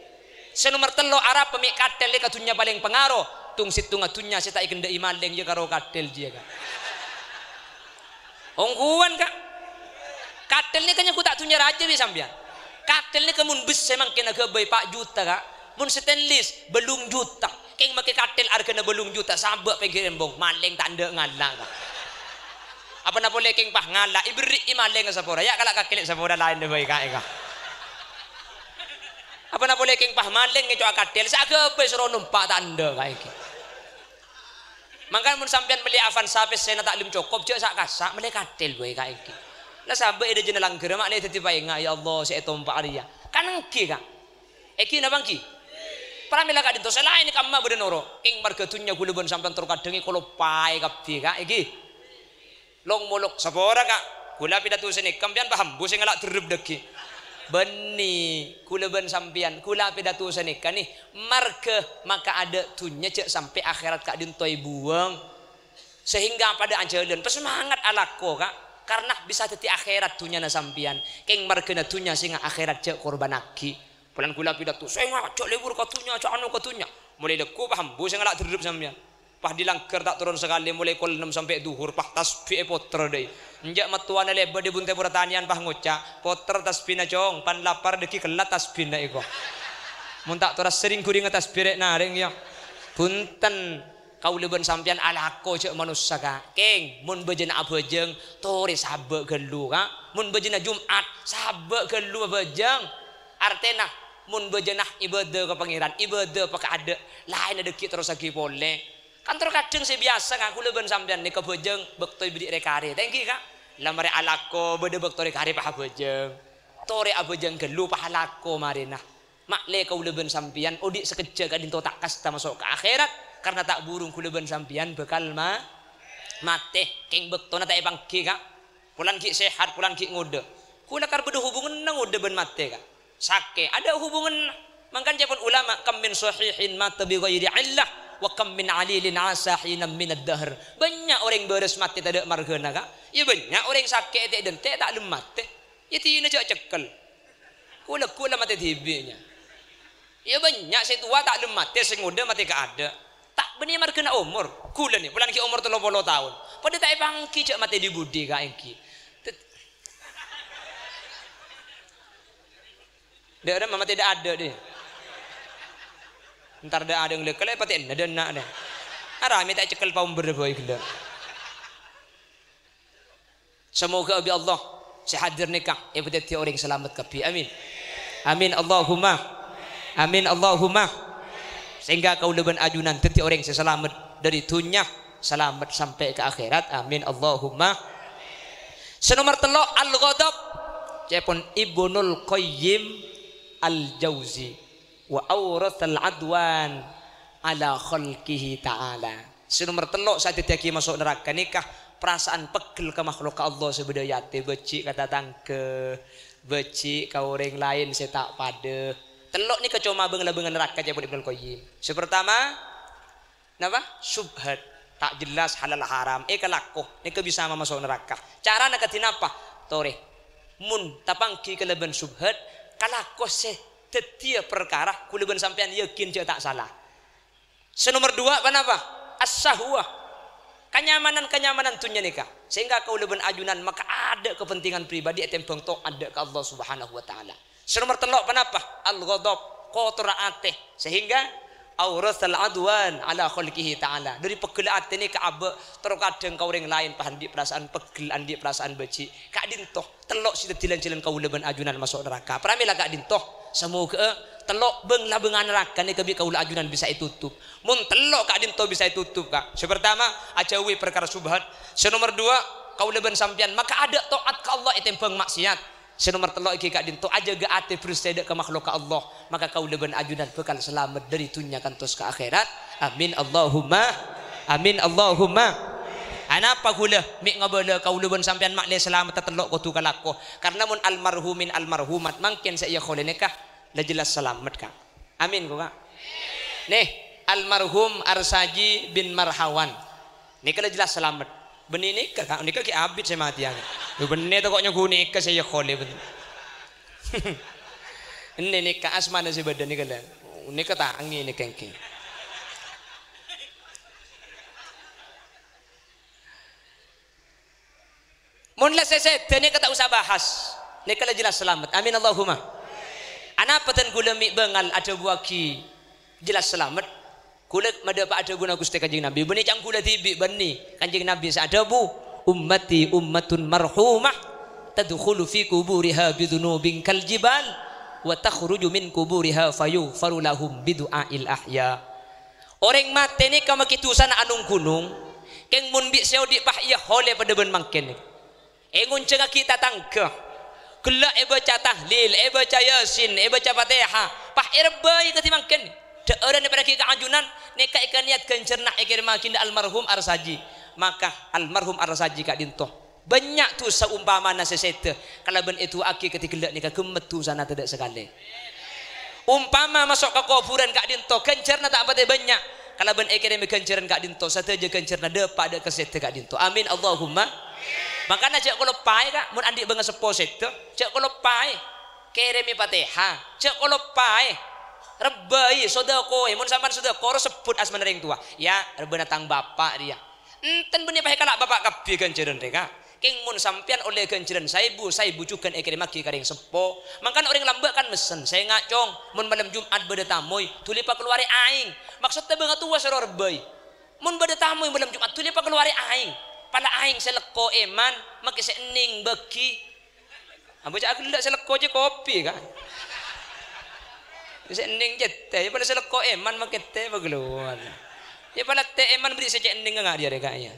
Sè nomer tello', arapa mè' katèl nèka dhunnya palèng pangaro? Tong-sèttongnga dhunnya sè ta' èkendhâ'i malèng, iyâ karo katèl jiyâ, Ka'. Ongghuwân, Ka'. Katèl nèka nyangghu ta' dhunnya rajâ bi' sampèyan. Katèl nèka mon bessè mangkèn aghâbây pa' juta, Ka'. Mon stainless, bâllung juta. Kèng makè katèl arghâna bâllung juta, sabâ' pèngghir embong, malèng ta' endâ' ngala', Ka'. Apana polè kèng pas ngala', èberri'i malèngnga sapora, ya' kala' kakèlè' sapora laèn bhâi, Ka', èka. Apana polè kèng pas malèng ngèco'a katèl, sè aghâbây soro nompa' ta' endâ', Ka', ènggi. Mangkana mon sampèyan mellè Avanza pèssèna ta' lem cokop, jhâ' sa'-kassa' mellè katèl bhâi, Ka', ènggi. La sabâ' è dhâjâna langghârrâ ma' lè dhâddhi paènga', "Ya Allah, sè ètompa' arèya." Kan ènggi, Ka'. Ènggi napa ènggi? Pramèla ka'dinto, sè laèn kamma bâdâ noro'. Kèng marghâ dhunnya ghulâ bân sampèyan tor kadhâng èkaloppaè kabbhi, Ka', ènggi. Long-molong, sapora, Ka'. Ghulâ pidato sanèka, sampèyan paham, bu sè ngala' derrep dâggi'. Bânnè, ghulâ bân sampèyan, ghulâ pidato sanèka, nè, marghâ maka adâ' dhunnya jhâ' sampè' akhèrat ka'dinto èbuwâng. Sehingga padâ ajhâlân, pasemangat alako, Ka'. Karna bisa dhâddhi akhèrat dhunnyana sampèyan. Kèng marghâna dhunnya sènga' akhèrat jhâ' korbhânnaghi. Polana ghulâ pidato, "Sènga' jhâ' lebur ka dhunnya, jhâ' ano ka dhunnya." Molaè lagghu' paham, bu sè ngala' derrep sampèyan. Pas dâri langghâr ta' toron sakalè, molaè kol ennem sampè' dhuhur, pas tasbih èpoter dâi. Enjâ' mattowana lèbât è bunte pertanian, pas ngoca', "Poter tasbihna, Cong, pan lapar dâggi' kellat tasbihna èko." Mon ta' toras serrèng ghuringnga tasbih rè'-narèng, yâ. Bhunten, kaulâ bân sampèyan alako jhâ' manossa, Ka'. Kèng, mon bâjâna abhâjâng, torè sabâ' ghâllu, Ka'. Mon bâjâna Jum'at, sabâ' ghâllu abhâjâng. Artèna, mon bâjâna ibâdâ ka Pangèran, ibâdâ pakaadâ', laènna dâggi' terrossaghi polè. Kan tor kadhâng sè biyasa, Ka', ghulâ bân sampèyan nèka bhâjâng bâkto èberri' rè-karè. Ta' ènggi, Ka'? La marè alako bâdâ bâkto rè-karè pas abhâjâng. Torè abhâjâng ghâllu pas alako marèna. Ma'lè kaulâ bân sampèyan odi' sakejjhâ' ka'dinto ta' kasta maso' ka akhèrat, karna ta' burung ghulâ bân sampèyan bhâkal ma-, matè. Kèng bâktona ta' èpangghi, Ka'. Polana ghi' sehat, polana ghi' ngodâ. Ghulâ kar bâdâ hubunganna ngodâ bân matè, Ka'. Sakè', adâ' hubunganna. Mangkana ca'èpon ulama, "Kam min shahihin mata bi ghairi illah, wa kam min alilin asa hinan minad dahr." Bânnya' orèng bârâs matè tadâ' marghâna, Ka'. Iyâ bânnya' orèng sakè' ètè'-dântè' ta' lem matè. Iyâ dinah jhâ' cekkel. Ghulâ-ghulâ matè dhibi' nyah. Iyâ bânnya' sè towa ta' lem matè, sè ngodâ matè kaadâ'. Ta' bânnè marghâna omor. Ghulâ nè, polana ghi' omor tello polo taon. Padâ ta' èpangghi jhâ' matè dhi-budhi, Ka', ènggi. Tet-, Dâ' remma matè dâ'-adâ' dhi. Entar dâ'-adâ' nglèkèlè patè'na dâ' enna' dhi. Aramè ta' ècekkel paombârrâ bhâi ghellâ'. Samoghâ abi' Allah sè hadir nèka èpadhâddhi orèng salamet kabbhi. Amin. Amin Allahumma. Amin Allahumma. Sehingga kaulâ bân ajunan dhâddhi orèng sè salamet dhâri dhunnya, salamet sampè' ka akhèrat. Amin Allahumma. Sè nomer tello', al-ghadab. Ca'èpon Ibnul Qayyim Al-Jauzi, "Wa awrasal adwan ala khalqihi ta'ala." Sè nomer tello' sè adhâddhiyâghi maso' naraka nèka parasaan peggel ka makhlukka Allah sè bâdâ è atè, bâji' ka tatangghâ, bâji' ka orèng laèn sè ta' padâ. Tello' nèka coma bâng-labângan naraka, ca'èpon Ibnul Qayyim. Sè partama, napa? Syubhat. Ta' jelas halal haram. Èkalako. Nèka bisa mamaso' naraka. Carana kadhi napa? Torè. Mon tapangghi kalabân syubhat, kalako sè dhâddhiyâ parkara kaulâ bân sampèyan yakin jhâ' ta' sala. Sè nomer dua, ponapa? As-syahwah. Kanyamanan-kanyamanan dhunnya nèka. Sehingga kaulâ bân ajunan maka adâ' kapentingan pribadi ètèmbhâng to'at dâ' ka Allah Subhanahu wa Ta'ala. Sè nomer tello' ponapa? Al-ghadab, kotorra atè. Sehingga awrasal adwan ala khalqihi ta'ala. Dhâri peggella atè nèka abâ' terkadang ka orèng laèn, pas andi' perasaan peggel, andi' perasaan bâji'. Ka'dinto. Tello' sè dhâddhi lan-jhâlân kaulâ bân ajunan maso' naraka. Pramèla ka'dinto. Samoghâ'â tello' bâng-labângan naraka nèka bi' kaulâ ajunan bisa ètotop. Mon tello' ka'dinto bisa ètotop, Ka'. Sè partama, ajhâuwi parkara syubhat. Sè nomer dua, kaulâ bân sampèyan maka adâ' to'at ka Allah ètèmbhâng ma'siyat. Sè nomer tello' èngghi ka'dinto, ajâgâ atè bersè dâ' ka makhlukka Allah. Maka kaulâ bân ajunan bhâkal salamet dhâri dhunnya kantos ka akhèrat. Amin Allahumma. Amin Allahumma. Anapa ghulâ mè' ngabâlâ kaulâ bân sampèyan ma'lè salametta tello' kodhu kalako? Karna mon almarhumin almarhumat mangkèn sè èyakhole nèka la jelas salamet, Ka'. Amin, ko, Ka'. Nè, almarhum Arsaji bin Marhawan. Nèka la jelas salamet. Bânnè nèka, Ka', nèka ghi' abit sè matèya. Lho, bânnè tako' nyoghuna nèka sè èyakhole, bân. Enne nèka asmana sè bâdâ nèka la. Nèka ta' angè nèka èngghi. Mon la sè sèdhâ nèka ta' osa bahas. Nèka la jelas salamet. Amin Allahumma. Anapa dân ghulâ mè' bângal adhâbuwâghi jelas salamet? Ghulâ madhâpa'a dhâbuna Ghustè Kanjeng Nabi. Bânnè ca'na ghulâ dhibi', bânnè Kanjeng Nabi sè adhâbu, "Ummati ummatun marhumah, tadkhulu fi quburiha bidzunubin kal jibal, wa takhruju min quburiha fayughfaru lahum bidu'ail ahya." Orèng matè nèka makè dusana anong-ghunong, kèng mon bi' sè odi' pas èyakhole padâ bân mangkèn. Èngonjhângaghi tatangghâ. Ghellâ' èbâca tahlil, èbâca Yasin, èbâca Fatihah. Pas èrebbhâi kadhi mangkèn. Dhâ'ârân èparèngaghi ka ajunan, nèka èkaniyat ghânjhârânna èkèrèmmaghi dâ' almarhum Arsaji. Maka almarhum Arsaji ka'dinto bânnya' dusa ompamana sè sèdhâ, kalabân èdu'aaghi kadhi ghellâ' nèka ghemmet dusana tadâ' sakalè. Ompama maso' ka kobhurân ka'dinto, ghânjhârânna ta' patè bânnya'. Kalabân èkèrèmè ghânjhârân ka'dinto, sadhâjâ ghânjhârânna dâpa' dâ' ka sèdhâ ka'dinto. Amin, Allahumma. Mangkana jhâ' kaloppaè, Ka', mon andi' bângaseppo sèdhâ, jhâ' kaloppaè. Kèrèmè Fatihah, jhâ' kaloppaè. Rebbhâi, sodâkowè, mon sampèyan sodâko, ro sebbhut asmana rèng towa. "Ya, rebbhâna tang bapa' rèya." Enten bânnè pas èkala' bapa' kabbhi ghânjhârân rè, Ka'. Kèng mon sampèyan ollè ghânjhârân saèbu, saèbu jhughân èkèrèmmaghi ka rèng seppo. Mangkana orèng lambâ' kan messen, "Sènga', Cong, mon malem Jum'at bâdâ tamoy, dhuli pakalowara aèng." Maksoddhâ bângatowa sè ro rebbhâi. "Mon bâdâ tamoy malem Jum'at, dhuli pakalowara aèng." Pala aèng sè lekko èman, makè sè ennèng bâghi. Ambu ca'na ghellâ' sè lekko cè' kopi, Ka'. Sè ennèng cè' tè, ya pala sè lekko èman makè tè pakalowar. Ya pala tè èman bâri' sè cè' ennèng nga' rèya rè, Ka', ya.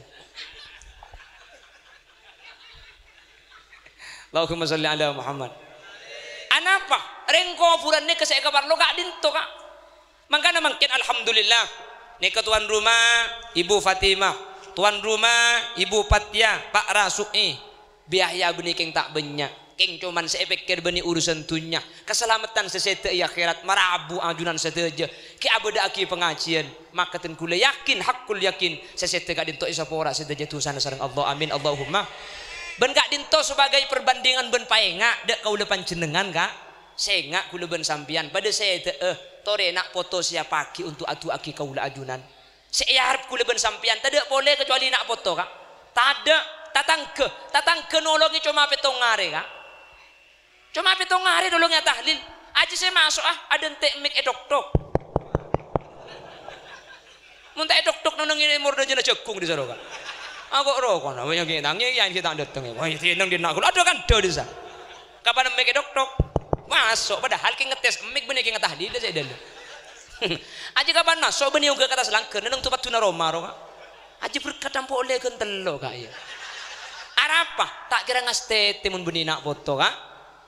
Allahumma shalli ala Muhammad. Anapa? Rèng kobhurân nèka sè èkaparlo ka'dinto, Ka'. Mangkana mangkèn, alhamdulillah, nèka tuan rumah Ibu Fatimah, tuan rumah Ibu Fatia, Pak Rasu'i, bi' Yahya bânnè kèng ta' bânnya', kèng coma sè èpèkkèr bânnè urusan dhunnya, kasalameddhân sè sèdhâ è akhèrat, marabu ajunan sadhâjâ, ghi' abâdâ'aghi pangajiyân, maka dân ghulâ yakin, haqqul yakin, sè sèdhâ ka'dinto èsapora sadhâjâ dusana sareng Allah. Amin, Allahumma. Bân ka'dinto sebagai perbandingan bân paènga' dâ' kaulâ panjhennengngan, Ka'. Sènga' ghulâ bân sampèyan padâ sèdhâ'â, torè na' poto sèyapaaghi onto' adu'aaghi kaulâ ajunan. Sè èarep ghulâ bân sampèyan tadâ' polè kacobâli na' poto, Ka'. Tadâ', tatangghâ, tatangghâ nolongè coma pèttong arè, Ka'. Coma pèttong arè nolongè atahlil. Ajâ sè maso'a, adântè' mik èthok-thok. Mon ta' èthok-thok nongnongngi mordhâjâna jhâghung dhisara, Ka'. Ako' rokona, wè nyangkè tangè, ya'en ghi' ta' dâteng, wè, dhineng dhinna' ghulâ, adâ' kandhâ dhisara. Kapan mik èthok-thok? Maso', padahal kèng ngetes emmik bânnè kèng tahlil sè dâlem. Aja kapan maso' bânnè ongghâ ka attas langghâr, neng tu padduna roma ro, Ka'. Aja berkat ampo ollè ghân tello', Ka', iyâ. Arapa? Ta' kèra ngastètè mon bânnè na' poto, Ka'.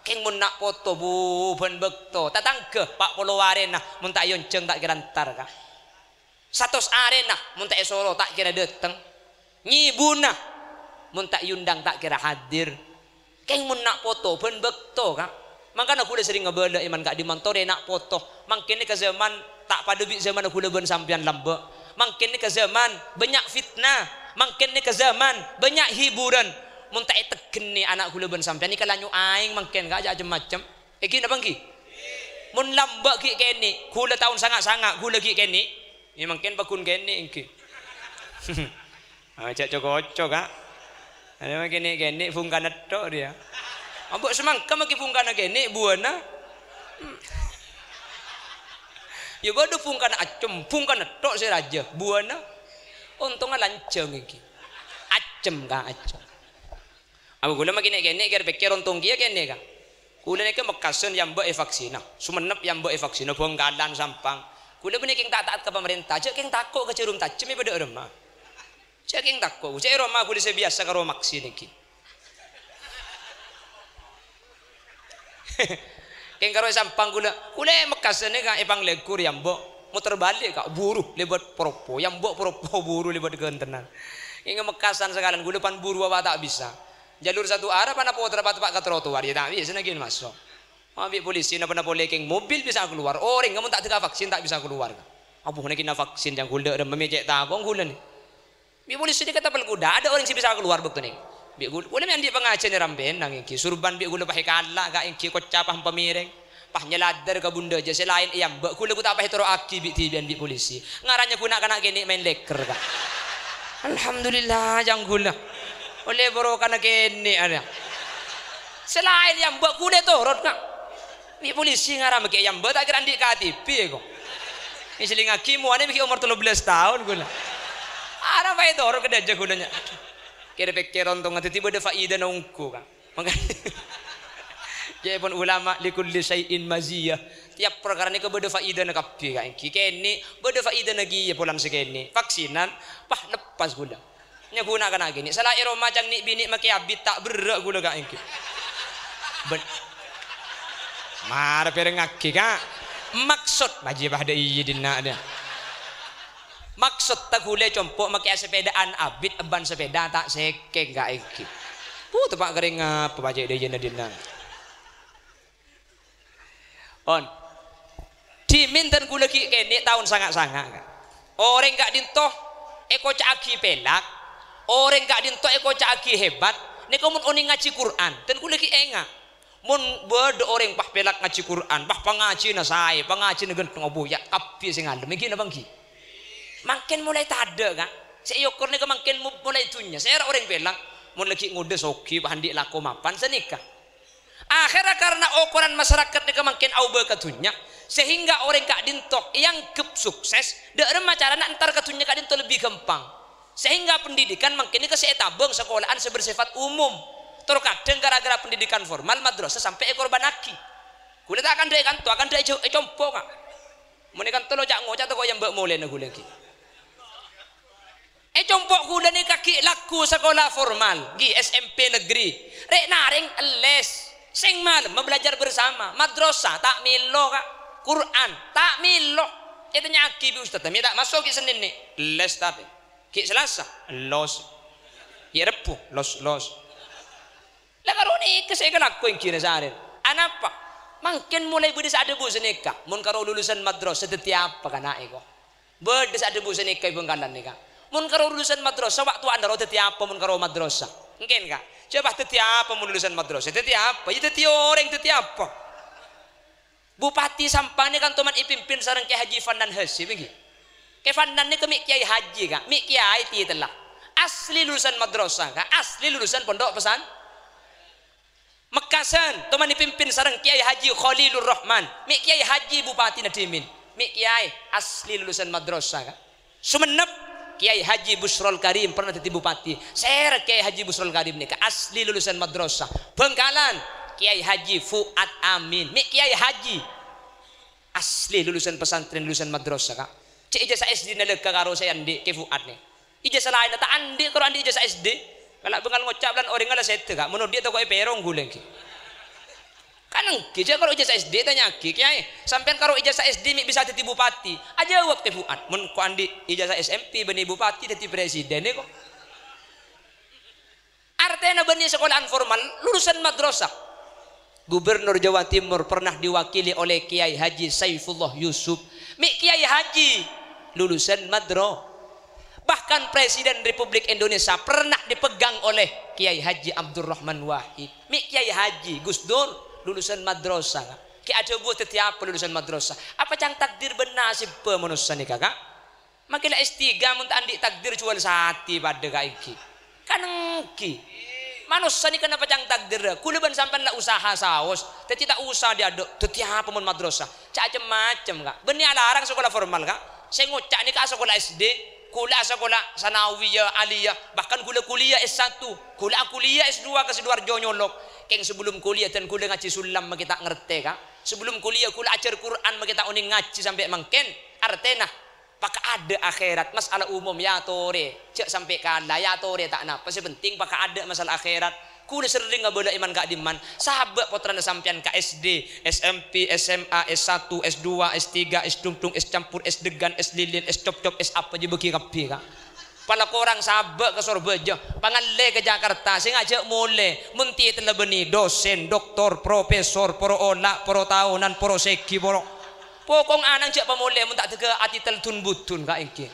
Kèng mon na' poto, bu, bân bâkto, tatangghâ, pa' polo arèna, mon ta' èonjhâng ta' kèra entar, Ka'. Satos arèna, mon ta' èsoro, ta' kèra dâteng. Nyèbuna, mon ta' èondhâng, ta' kèra hadir. Kèng mon na' poto bân bâkto, Ka'. Mangkana ghulâ serrèng ngabâlâ, è, man ka'dimman torè na' poto. Mangkèn nèka zaman ta' padâ bi' zamanna ghulâ bân sampèyan lambâ'. Mangkèn nèka zaman bânnya' fitnah. Mangkèn nèka zaman bânnya' hiburan. Mon ta' ètegghenè ana' ghulâ bân sampèyan, nèka la nyo'aèng mangkèn, Ka', jhâ' cem-macem. Èngghi napa èngghi? Mon lambâ' ghi' kènè', ghulâ taon sanga'-sanga', ghulâ ghi' kènè'. Iyâ, mangkèn paggun kènè' èngghi. Ah, jhâ' co-koco, Ka'. Arèya ma' kènè'-kènè' bhungkana tho' rèya. Ambo' samangka maghi bhungkana kènè', buwâna. Hmm. Iyâ, bâdâ bhungkana accem, bhungkana tho' sè rajâ, buwâna. Ontongnga lanjhâng èngghi. Accem, Ka', accem. Apa ghulâ ma' kènè'-kènè' kèr-pèkkèr ontong kèya kènè', Ka'. Ghulâ nèka Mekkasân yâ mbâ' èvaksina, Songennep yâ mbâ' èvaksina, Bhângkalan, Sampang. Ghulâ bânnè kèng ta' ta'at ka pamarènta, jhâ' kèng tako' ka Jhârum Tajhem è bâdâ è roma. Jhâ' kèng tako', jhâ' è roma ghulâ sè biyasa karo maksi nèkè. Kèng karo è Sampang ghulâ, ghulâ è Mekkasân nèka è Panglenggur yâ mbâ', moter bâli', Ka', buru lèbât Poropo, yâ mbâ' Poropo buru lèbât Ghântenan. Kèng è Mekkasân sakalèyan ghulâ pan buru apa ta' bisa. Jalur satu arah pana pottra pa-, teppa' ka trotoar, iyâ ta' bisa nèkè maso'. Ma' bi' polisi napa-napa polè kèng mobil bisa kalowar, orèng mon ta' dâgghâ vaksin ta' bisa kalowar. Abu nèkè na vaksin jhâ' ghulâ rèmma mè' cè' tako' ghulâ nè. Bi' polisi nèka tapèl kodâ, adâ' orèng sè bisa kalowar bâkto nèka. Bi' ghul-, ghulâ mè' andi' pangajhiyân è Rampènang èngghi, surban bi' ghulâ pahè kala' ka èngghi, kocap pamèrèng. Pas nyaladdhâr ka bundhâ jâ sè laèn èambâ', ghulâ ghu ta' pas ètoro'aghi bi' dhibi'ân bi' polisi. Ngarana ghu na'-kana' kènè' maèn lèkèr, Ka'. Alhamdulillah, jhâ' ghulâ. Ollè bhurukana kènè' arèya. Sè laèn èambâ' ghulâ ètoro', Ka'. Bi' polisi ngarana kè èambâ' ta' kèra andi' K T P, ko. Èsèlèngaghi mowana bi' omor tello bellâs taon ghulâ. Arapa ètoro' ka dâjâ ghulâ nya. Kèr-pèkkèr ontongnga dhâddhi bâdâ faidana ongghu, Ka'. Mangkana, ca'èpon ulama, "Likulli syai'in maziyah." Tiap parkara nèka bâdâ faidana kabbhi, Ka', èngghi. Kènè' bâdâ faidana kèya polana sè kènè'. Vaksinan, wah, leppas ghulâ. Nyaghu na'-kana' kènè'. Sala è roma ca'na nè'-binè' makè abit ta' berrâ' ghulâ, Ka', èngghi. Ben-, mara pèrèngngaghi, Ka'. Maksod, bâji' padâ iyâ dinna', dâ. Maksodda ghulâ compo' makè asepèdaan abit bân sepèda ta' sèkèng, Ka', èngghi. Puh, teppa' kèrèng apa bâji' dâ iyâ dinna'. On. Dhimèn dân ghulâ ghi' kènè' taon sanga'-sanga', Ka'. Orèng ka'dinto èkoca'aghi pèlak, orèng ka'dinto èkoca'aghi hebat, nèka mon onèng ngajhi Qur'an, dân ghulâ ghi' enga'. Mon bâdâ orèng pas pèlak ngajhi Qur'an, pas pangajhiyânna saè, pangajhiyânna ghântheng, obu, ya, kabbhi sè ngalem, èngghi napa èngghi? Mangkèn molaè tadâ', Ka'. Sè èokor nèka mangkèn mo-, molaè dhunnya. Sèra orèng pèlak, mon la ghi' ngodâ soghi, pas andi' lako mapan, sanèka. Akhèrra karna okoran masyarakat nèka mangkèn aobâ ka dhunnya, sehingga orèng ka'dinto èangghep sukses, dâ' remma carana entar ka dhunnya ka'dinto lebbi ghâmpang. Sehingga pendidikan mangkèn nèka sè ètabâng sakola'an sè bersifat umum. Tor kadhâng gara-gara pendidikan formal madrasah sampè' èkorbhânnaghi. Ghulâ ta' akandhâ è kanto, akandhâ è jo-, è compo', Ka'. Mon è kanto lo ca'-ngoca' tako' èambâ' molèna ghulâ ghi'. È compo' ghulâ nèka ghi' lagghu sakola formal, ghi' S M P negeri. Rè'-narèng les. Sèng malemma belajar bersama. Madrasah ta' mèlo, Ka'. Qur'an ta' mèlo. Ètanya'aghi bi' ustadz, "Mè' ta' maso' ghi' Sennèn, nè'?" "Les, Tad." "Ghi' Salasa?" "Los." "Ghi' Rebbhu?" "Los, los." La karo nèka sè èkalako èngghina sarèna. Anapa? Mangkèn molaè bâdâ sè adhâbu sanèka, "Mon karo lulusan madrasah dhâddhi apa kana'è, ko'?" Bâdâ sè adhâbu sanèka è Bhângkalan nèka. "Mon karo lulusan madrasah, wa' towana ro dhâddhi apa mon karo madrasah?" Mangkèn, Ka'. Jhâ' pas dhâddhi apa mon lulusan madrasah? Dhâddhi apa? Ya dhâddhi orèng, dhâddhi apa? Bupati Sampang nèka kantoman èpimpin sareng Kè Haji Fannan Hasyim, èngghi. Kè Fannan nèka mè' Kèyaè Haji, Ka', mè' Kèyaè titella. Asli lulusan madrasah, Ka', asli lulusan pondok pesan-, Mekkasân, toman èpimpin sareng Kèyaè Haji Khalilur Rahman, mè' Kèyaè Haji Bupatina dhimèn, mè' Kèyaè asli lulusan madrasah, Ka'. Songennep, Kèyaè Haji Busrol Karim pernah dhâddhi bupati. Sèra Kèyaè Haji Busrol Karim nèka asli lulusan madrasah. Bhângkalan, Kèyaè Haji Fuad Amin. Mè' Kèyaè Haji. Asli lulusan pesantren, lulusan madrasah, Ka'. Cè' ijazah S D-na lèghâ karo sè andi' Kè Fuad nè. Ijazah laènna ta' andi' karo andi' ijazah S D. Kala' bângal ngoca' bân orèngnga la sèdhâ, Ka'. Mon odi' toko'è pèrong ghulâ èngghi. Kan èngghi, jhâ' karo ijazah S D tanya'aghi, "Kèyaè, sampèyan karo ijazah S D mè' bisa dhâddhi bupati?" Ajâwâb Kè Fuad, "Mon ko' andi' ijazah S M P bânnè bupati dhâddhi presiden, ko'." Artèna bânnè sakola'an formal, lulusan madrasah. Gubernur Jawa Timur pernah diwakili oleh Kiai Haji Saifullah Yusuf. Mè' Kiai Haji lulusan madra-, bahkan Presiden Republik Indonesia pernah dipegang oleh Kiai Haji Abdurrahman Wahid. Mè' Kiai Haji, Gus Dur, lulusan madrasah. Kè' adhâbu dhâddhi apa lulusan madrasah? Apa ca'na takdir bân nasibbhâ manossa nèka, Ka'? Makkè la S tiga mon ta' andi' takdir juwâl satè padâ ka èngghi. Kan èngghi. Manossa nèka napa ca'na takdirra? Ghulâ bân sampèyan la usaha saos. Dhâddhi ta' osa dhi-adâ'. Dhâddhi apa mon madrasah? Ca' cem-macem, Ka'. Bânnè alarang sakola formal, Ka'. Sè ngoca' nèka asakola S D, ghulâ asakola sanawiyah, aliyah, bahkan ghulâ kuliah S satu, ghulâ akuliah S dua ka Sidoarjo nyolok. Kèng sabellum kuliah dân ghulâ ngajhi sullam makkè ta' ngartè, Ka'. Sabellum kuliah ghulâ ajhâr Qur'an makkè ta' onèng ngajhi sampè' mangkèn. Artèna, Paka'adâ' akhèrat, masalah umum, ya torè. Jhâ' sampè' kala, ya torè, ta' napa. Sè penting paka'adâ' masalah akhèrat. Ghulâ serrèng abâlâ è man-ka'dimman. Sabâ' pottrana sampèyan ka S D, S M P, S M A, S satu, S dua, S tiga, S dungdung, S campur, S deggan, S lilin, S copcop, S apa jiyâ bâgi kabbhi, Ka'. Pala korang sabâ' ka Sorbhâjâ, pangallè ka Jakarta, sè ngajhâk molè, mon titella bânnè, dosen, doktor, profesor, poro ola', poro taonan, poro sèghi, poro Pokong ana'na jhâ' pamolè mon ta' dâgâ atitel dun-budun, Ka', èngghi.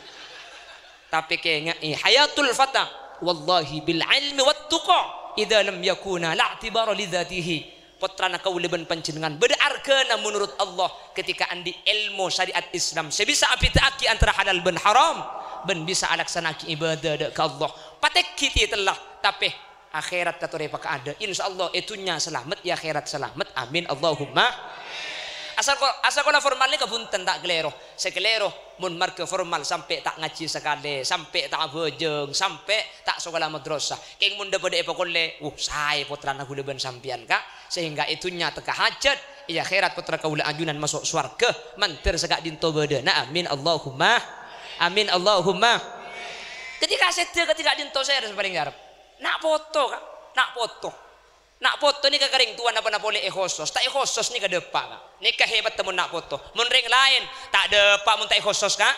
Tapè kènga'è, hayatul fata, wallahi bil ilmi wat tuqa, idza lam yakuna la i'tibara li dzatihi. Pottrana kaulâ bân panjhennengngan bâdâ arghâna menurut Allah ketika andi' èlmo syariat Islam sè bisa abhidhâ'aghi antara halal bân haram, bân bisa alaksana'aghi ibâdâ dâ' ka Allah. Patèghi titella, tapè Akhèrat katorè paka'adâ'. Insyaallah, è dhunnya salamet, è akhèrat salamet. Amin, Allahumma. Asal ko-, asakola formal nèka bhunten ta' kalèro. Sè kalèro, mon marghâ formal sampè' ta' ngajhi sakalè, sampè' ta' abhâjâng, sampè' ta' sakola madrasah. Kèng mon dhâ-padhâ èpakollè, wuh, saè pottrana ghulâ bân sampèyan, Ka'. Sehingga è dhunnya tekka hajat, è akhèrat pottra kaulâ ajunan maso' sowarghâ, mandhâr sè ka'dinto bâdâna. Amin, Allahumma. Amin, Allahumma. Ketika sèdhâ, ketika ka'dinto sè palèng arep. Na' poto, Ka'. Na' poto. Na' poto nèka ka rèng towa napa-napa polè èkhosos. Ta' èkhosos nèka dâpa', Ka'. Nèka hebatta mon na' poto. Mon rèng laèn, ta' dâpa' mon ta' èkhosos, Ka'.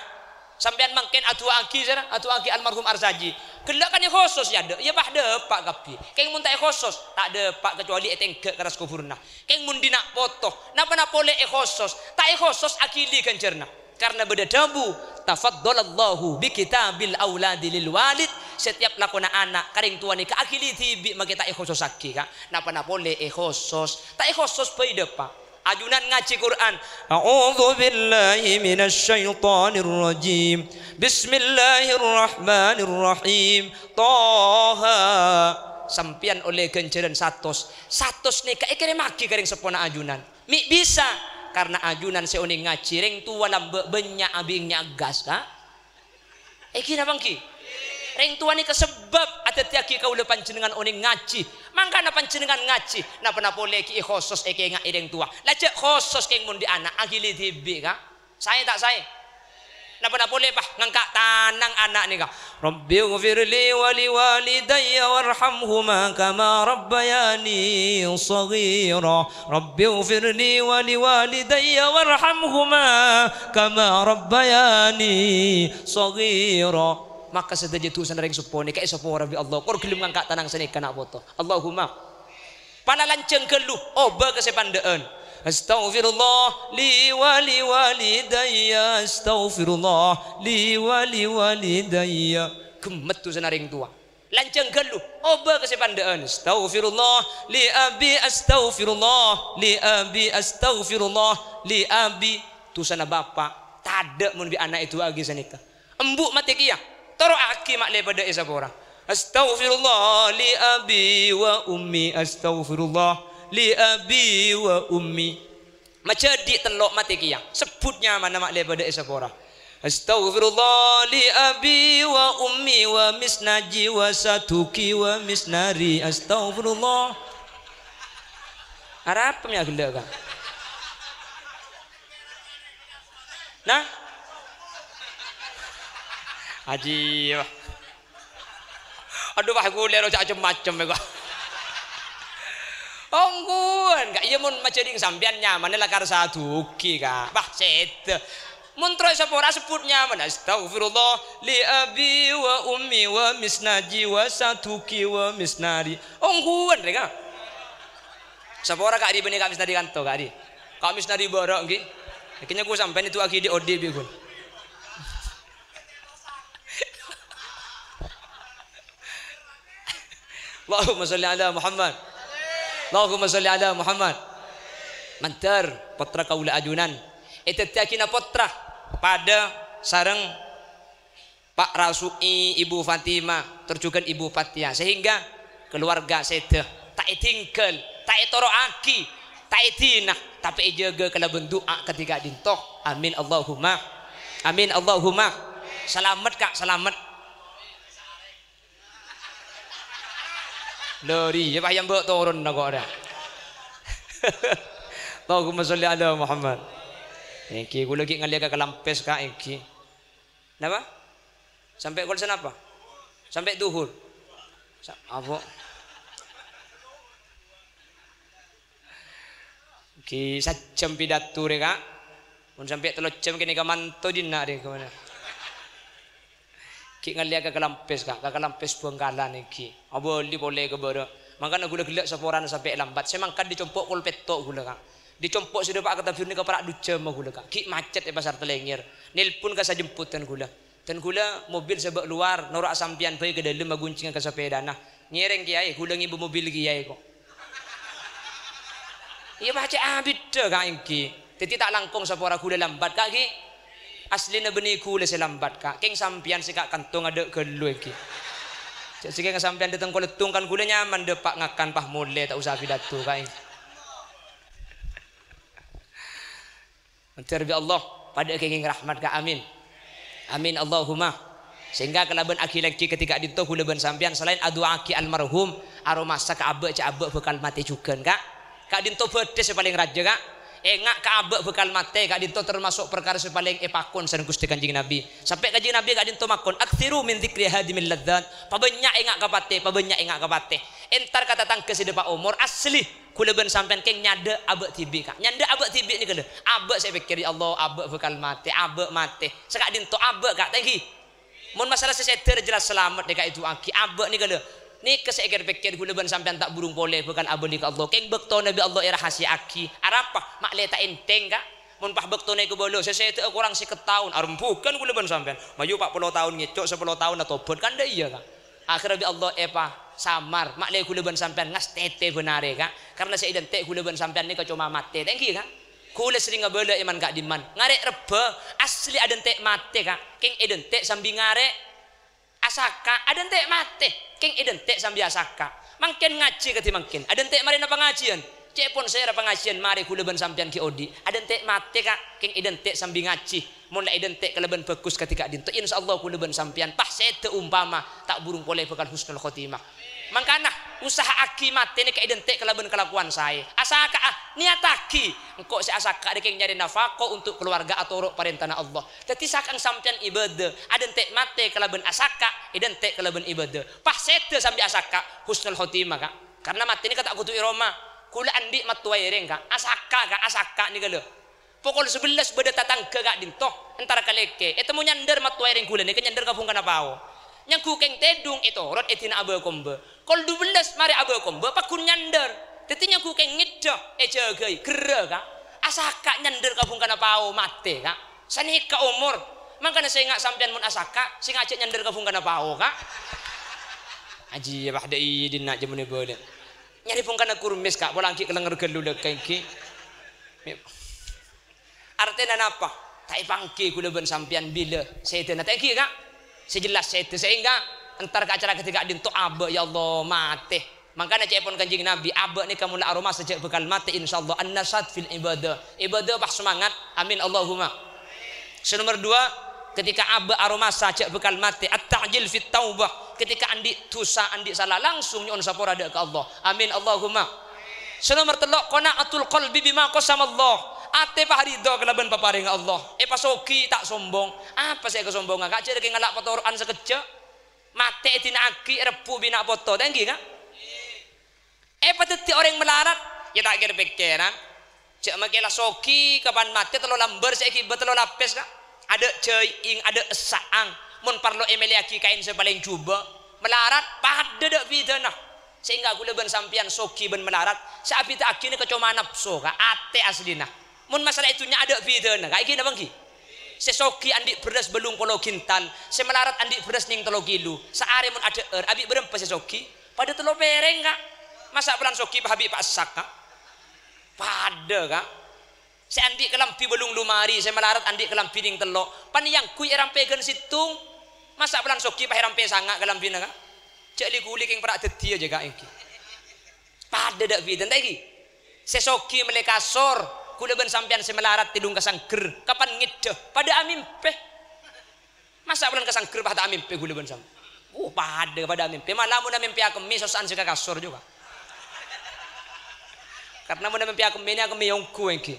Sampèyan mangkèn adu'aaghi, sèra, adu'aaghi almarhum Arsaji. Ghellâ' kan èkhosos, ya, dâ-, ya, pas dâpa' kabbhi. Kèng mon ta' èkhosos, ta' dâpa' kecuali ètèngghâ' ka attas kobhurrâ. Kèng mon dina' poto, napa-napa polè èkhosos. Ta' èkhosos aghili ghânjhârna. Karna bâdâ dhâbu, "Tafaddalallahu bi kitabil auladi lil walid." Setiap lakona ana' ka rèng towa nèka aghili dhibi' makè ta' èkhososaghi, Ka'. Napa-napa polè èkhosos, ta' èkhosos bhâi dâpa'. Ajunan ngajhi Qur'an. A'udzu billahi minasy syaithanir rajim. Bismillahirrahmanirrahim. Toha. Sampèyan ollè ghânjhârân satos. Satos nèka èkèrèmmaghi ka rèng seppona ajunan. Mè' bisa, karna ajunan sè onèng ngajhi rèng towa lambâ' bânnya' abhingnya gas, Ka'. Èngghi napa èngghi? Rèng towa nèka sabâb adhâddhiyâghi kaulâ panjhennengngan onèng ngajhi. Mangkana panjhennengngan ngajhi, napa-napa polè ghi' èkhosos èkènga'è rèng towa. La jhâ' khosos kèng mon dhi' ana', aghili dhibi', Ka'. Saè ta' saè? Napa-napa polè, pas ngangka' tanang ana' nèka. Rabbighfirli wa liwalidayya warhamhuma kama rabbayani shaghira. Rabbighfirli wa liwalidayya warhamhuma kama rabbayani shaghira. Maka sadhâjâ dhusana rèng seppo nèka èsapora bi' Allah. Kor ghellem ngangka' tanang sanèka na' poto. Allahumma. Pala lanjhâng ghâllu, obâ ka sè pandhâ'ân. Astaghfirullah li wa li walidayya, astaghfirullah li wa li walidayya. Ghemmet dhusana rèng towa. Lanjhâng ghâllu, obâ ka sè pandhâ'ân. Astaghfirullah li abi, astaghfirullah li abi, astaghfirullah li abi. Dhusana bapa', tadâ' mon bi' ana' èdu'aaghi sanèka. Embu' matè kèya, toro'aghi ma' lè padâ èsapora. Astaghfirullah li abi wa ummi, astaghfirullah li abi wa ummi. Majhâdhi' tello' matè kèya, sebbhut nyamana ma' lè padâ èsapora. Astaghfirullah li abi wa ummi wa misnaji wa saduki wa misnari. Astaghfirullah. Arapa mè' ghellâ', Ka'? Nah? Ajib. Adhu, wah, ghulâ ro cem-macem, Ka'. Ongghuwân, Ka'. Iyâ, mon majâding sampèyan nyamanna lakar sadugi, Ka'. Wah, sèdhâ. Mon terro sapora sebbhut nyamanna, "Astaghfirullah li abi wa ummi wa misnaji wa sadugi wa misnari." Ongghuwân rè, Ka'. Sapora, Ka', ri bânnè Ka' Misnari kanto, Ka', ri. Ka' Misnari bârâ', ngghi. Kènè ku sampèyan èdu'aaghi dhi'-odi' bi' ghun. Allahumma sholli ala Muhammad. Allahumma sholli ala Muhammad. Mandhâr, pottra kaulâ ajunan èdhâddhiyâghina pottra padâ sareng Pa' Rasu'i, Ibu Fatimah, tor jhughân Ibu Fathiyah, sehingga keluarga sèdhâ ta' ètinggal, ta' ètoro'aghi, ta' èdina, tapè èjâgâ kalabân du'a kadhi ka'dinto. Amin Allahumma. Amin Allahumma. Salamet, Ka', salamet. Lho, rèya pas yâ mbok toron kok ora. Allahumma sholli ala Muhammad. Èngghi, kaulâ ghi' ngallèya ka kalampès, Ka', èngghi. Napa? Sampè' kol sanapa? Sampè' dhuhur. Sa-, apa? Ghi' sajjhâm pidato rè, Ka'. Mon sampè' tello jam kènè' ka manto dinna' rè, ka mana? Ghi' ngallèya ka kalampès, Ka'. Ka kalampès Bhângkalan èngghi. Abâli polè ka bârâ'. Mangkana ghulâ ghellâ' saporana sampè' lambat. Sè mangkat dhi compo' kol pètto' ghulâ, Ka'. Dhi compo' sè dâpa' ka Tabjur nèka para' dhu jhâmma ghulâ, Ka'. Ghi' macet è Pasar Talèngèr. Nelpon ka sajemput dhân ghulâ. Dhân ghulâ mobil sè bâ' lowar, noro'a sampèyan bhâi ka dâlem aghuncinga ka sapèdana. Ngèrèng kèyaè, ghulâ ngèbâ mobil kèyaè ko'. Iyâ, pacè' abidhâ, Ka', èngghi. Dhâddhi ta' langkong sapora ghulâ lambat, Ka', ghi. Aslina bânnè ghulâ sè lambat, Ka'. Kèng sampèyan sè ka' kanto ngadâ' ghâllu, èngghi. Jhâ' sè kèng sampèyan dâteng koleddhung kan ghulâ nyaman dâpa' ngakan pas molè, ta' osa pidato, Ka', èngghi. Mandhâr bi' Allah, padâ kèngèng rahmat, Ka'. Amin. Amin, Allahumma. Sehingga kalabân aghi-lènggi kadhi ka'dinto ghulâ bân sampèyan, salaèn adu'aaghi almarhum, aromasa ka abâ', jhâ' abâ' bhâkal matè jhughân, Ka'. Ka'dinto bâdâ sè palèng rajâ, Ka'. Enga' ka abâ' bhâkal matè, ka'dinto tamaso' parkara sè palèng èpakon sareng Ghustè Kanjeng Nabi. Sampè' Kanjeng Nabi ka'dinto makon, "Aktsiru min dzikri hadimil ladzat." Pabânnya' enga' ka patè, pabânnya' enga' ka patè. Entar ka tatangghâ sè dâpa' omor, asli. Ghulâ bân sampèyan kèng nyandhâ abâ' dhibi', Ka'. Nyandhâ abâ' dhibi' nèka lho. Abâ' sè pèkkèr, "Ya Allah, abâ' bhâkal matè, abâ' matè." Saka'dinto abâ', Ka', ta' èngghi. Mon masalah sè sèdhâ jelas salamet nèka èdu'aaghi. Abâ' nèka lho. Nèka sè èkèr-pèkkèr ghulâ bân sampèyan ta' burung polè bhâkal abâli ka Allah. Kèng bâktona bi' Allah èrahasiya'aghi. Arapa? Ma'lè ta' ènthèng, Ka'. Mon pas bâktona èkabâlâ, sè sèdhâ'â korang sèket taon. Arembhughân ghulâ bân sampèyan. Mayu pa' polo taon ngèco', sapolo taon atobhât. Kan dâ' iyâ, Ka'. Akhèrra bi' Allah èpasamar, ma'lè ghulâ bân sampèyan ngastètè bân arè, Ka'. Karna sè èdântè' ghulâ bân sampèyan nèka coma matè, ta' èngghi, Ka'? Ghulâ serrèng abâlâ è man ka'dimman. Ngarè' rebbhâ, asli adântè' matè, Ka'. Kèng èdântè' sambi ngarè'. Asaka', adântè' matè. Kèng èdântè' sambi asaka'. Mangkèn ngajhi kadhi mangkèn. Adântè' marèna pangajhiyân. Cè' pon sèra pangajhiyân marè ghulâ bân sampèyan ghi' odi'. Adântè' matè, Ka'. Kèng èdântè' sambi ngajhi. Mon la èdântè' kalabân bhâghus kadhi ka'dinto, insyaallah ghulâ bân sampèyan pas sèdhâ ompama ta' burung polè bhâkal husnul khotimah. Mangkana, usaha'aghi matè nèka èdântè' kalabân kalakowan saè. Asaka'a, niyataghi, engko' sè asaka' nèka nyarè nafaqah untuk keluarga atoro' parèntana Allah. Dhâddhi saka'eng sampèyan ibâdâ, adântè' matè kalabân asaka', èdântè' kalabân ibâdâ. Pas sèdhâ sambi asaka', husnul khotimah, Ka'. Karna matè nèka ta' kodhu è roma. Ghulâ andi' mattowa èrèng, Ka'. Asaka', Ka', asaka' nèka lho. Pokol sabellâs bâdâ tatangghâ ka'dinto, entara kalèkè, ètemmo nyandhâr mattowa èrèng ghulâ nèka nyandhâr ka bhungkana pao. Nyangghu kèng tèdung, ètorot èdina abâ-kombâ. Kol dubellâs marè abâ-kombâ, pagghun nyandhâr. Dhâddhi nyangghu kèng ngèddhâ, èjâgâi, gherrâ, Ka'. Asaka' nyandhâr ka bhungkana pao, matè, Ka'. Sanèka omor. Mangkana sènga' sampèyan mon asaka', sènga' jhâ' nyandhâr ka bhungkana pao, Ka'. Ajiyâ, wah, dâ' iyâ dinna' jhâ' mon èbâlâ. Nyarè bhungkana kurmis, Ka', pola ghi' kalèngèr ghâllu lèkèng ghi. Artèna napa? Ta' èpangghi ghulâ bân sampèyan bilâ sèdhâna, ta' ènggi, Ka'? Sè jelas sèdhâ, sehingga entar ka acara kadhi ka'dinto abâ', ya Allah, matè. Mangkana ca'èpon Kanjeng Nabi, abâ' nèka mon la aromasa jhâ' bhâkal matè, insyaallah, an-nasyath fil ibadah. Ibadah pas semangat. Amin, Allahumma. Sè nomer dua, ketika abâ' aromasa jhâ' bhâkal matè, at-ta'jil fit taubah. Ketika andi' dhusa, andi' sala, langsung nyo'on sapora dâ' ka Allah. Amin, Allahumma. Sè nomer tello', qana'atul qalbi bima qasamallah. Atè paharidho kalabân paparèngnga Allah. Èpasoghi ta' sombong. Apa sè èkasombonga? Ka' jârèya ngala' patoro'an sakejjhâ'. Matè èdina'aghi, èrebbhu' bi' na' poto. Ta' ènggi, ka'? Èpadhâddhi orèng malarat, ya ta' kèr-pèkkèran. Jhâ' makè la soghi, kapan matè tello lambâr sè èghibâ tello lapès, ka'. Adâ' jhâi'ing, adâ' essa'ang. Mon parlo èmèlèyaghi kaèn sè palèng jhubâ'. Malarat, padâ dâ' bhidhâna. Sehingga kaulâ bân sampèyan soghi bân malarat, sè abhidhâ'aghina ka coma napso, ka', atè asllina. Mon masalah è dhunnya adâ' bhidhâna, ka' ènggi napa ènggi? Sè soghi andi' bherrâs bâllung polo kintal, sè malarat andi' bherrâs nèng tello kilo. Saarè mon adhâ'âr, abi' bârâmpa sè soghi? Padâ tello pèrèng, ka'. Masa' polana soghi pa abi' pa' essa', ka'? Padâ, ka'. Sè andi' kalambhi bâllung lomari, sè malarat andi' kalambhi nèng tello'. Panèyangghuy èrampè ghân sèttong. Masa' polana soghi pas èrampè sanga' kalambhina, ka'? Jhâ' li-ghuli kèng para' dhâddhiyâ jâ, ka', ènggi. Padâ dâ' bhidhâna, ta' ènggi? Sè soghi mellè kasor, kaulâ bân sampèyan sè malarat tèdung ka sangghâr, kapan ngèddhâ, padâ amèmpè. Masa' polana ka sangghâr pas ta' amèmpè kaulâ bân sampèyan? Oh, padâ, padâ amèmpè. Malah mon amèmpè akemmè, sossa'an sè ka kasor jhughân. Karna mon amèmpè akemmè nè akemmè ongghu ènggi.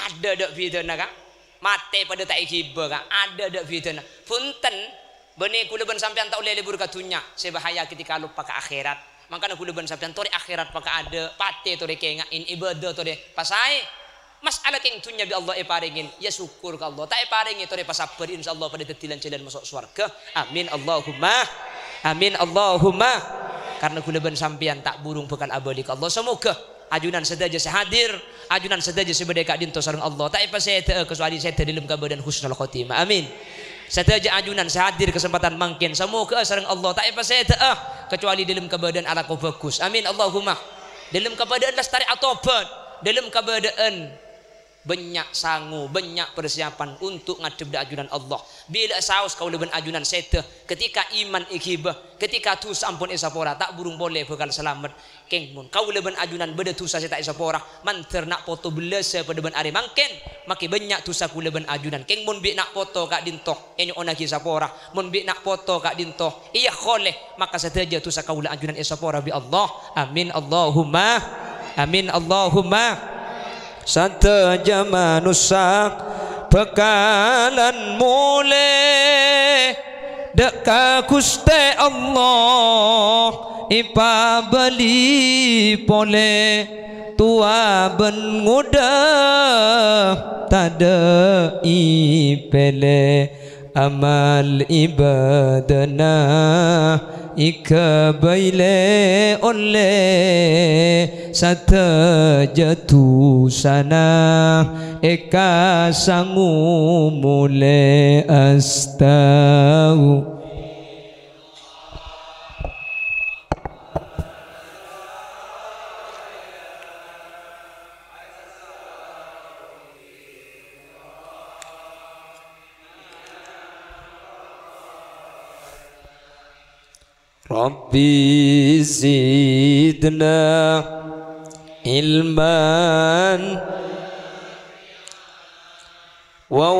Adâ' dâ' bhidhâna, ka'. Matè padâ ta' èghibâ, ka'. Adâ' dâ' bhidhâna. Bhunten, bânnè kaulâ bân sampèyan ta' ollè lebur ka dhunnya. Sè bahaya ketika loppa ka akhèrat. Mangkana kaulâ bân sampèyan torè akhèrat pakaadâ', patè torè kènga'è, ibâdâ torè pasaè. Mas'ala kèng dhunnya bi' Allah èparèngè, ya sokkor ka Allah. Ta' èparèngè torè pasabbhâr, insyaallah padâ dhâddhi lan-jhâlân maso' sowarghâ. Amin, Allahumma. Amin, Allahumma. Karna kaulâ bân sampèyan ta' burung bhâkal abâli ka Allah. Samoghâ ajunan sadhâjâ sè hadir, ajunan sadhâjâ sè bâdâ è ka'dinto sareng Allah, ta' èpasèdhâ'â kasuwali sèdhâ dhâlem kabâdâ'ân husnul khotimah. Amin. Sadhâjâ ajunan sè hadir kasempadhân mangkèn, samoghâ'â sareng Allah ta' èpasèdhâ'â kasuwali dhâlem kabâdâ'ân alako bhâghus. Amin, Allahumma. Dhâlem kabâdâ'ân lastarè atobhât, dhâlem kabâdâ'ân bânnya' sango, bânnya' persiapan untuk ngadhep dâ' ajunan Allah. Bilâ saos kaulâ bân ajunan sèdhâ, ketika iman èghibâ, ketika dhusa ampon èsapora, ta' burung polè bhâkal salamet. Kèng mon kaulâ bân ajunan bâdâ dhusa sè ta' èsapora, mandhâr na' poto bellâsâ padâ bân arè mangkèn, makè bânnya' dhusa kaulâ bân ajunan. Kèng mon bi' na' poto ka'dinto ènyo'onnaghi sapora, mon bi' na' poto ka'dinto èyakholè, maka sadhâjâ dhusa kaulâ ajunan èsapora bi' Allah. Amin, Allahumma. Amin, Allahumma. Sadhâjâ manossa bhâkalan molè dâ' ka Ghustè Allah èpabâli polè, towa bân ngodâ tadâ' èpèlè. Amal ibâdâna èghâbây lè-ollè, sadhâjâ dhusana èkasango molè. Astagfirullah. Rabbi zidna ilman wa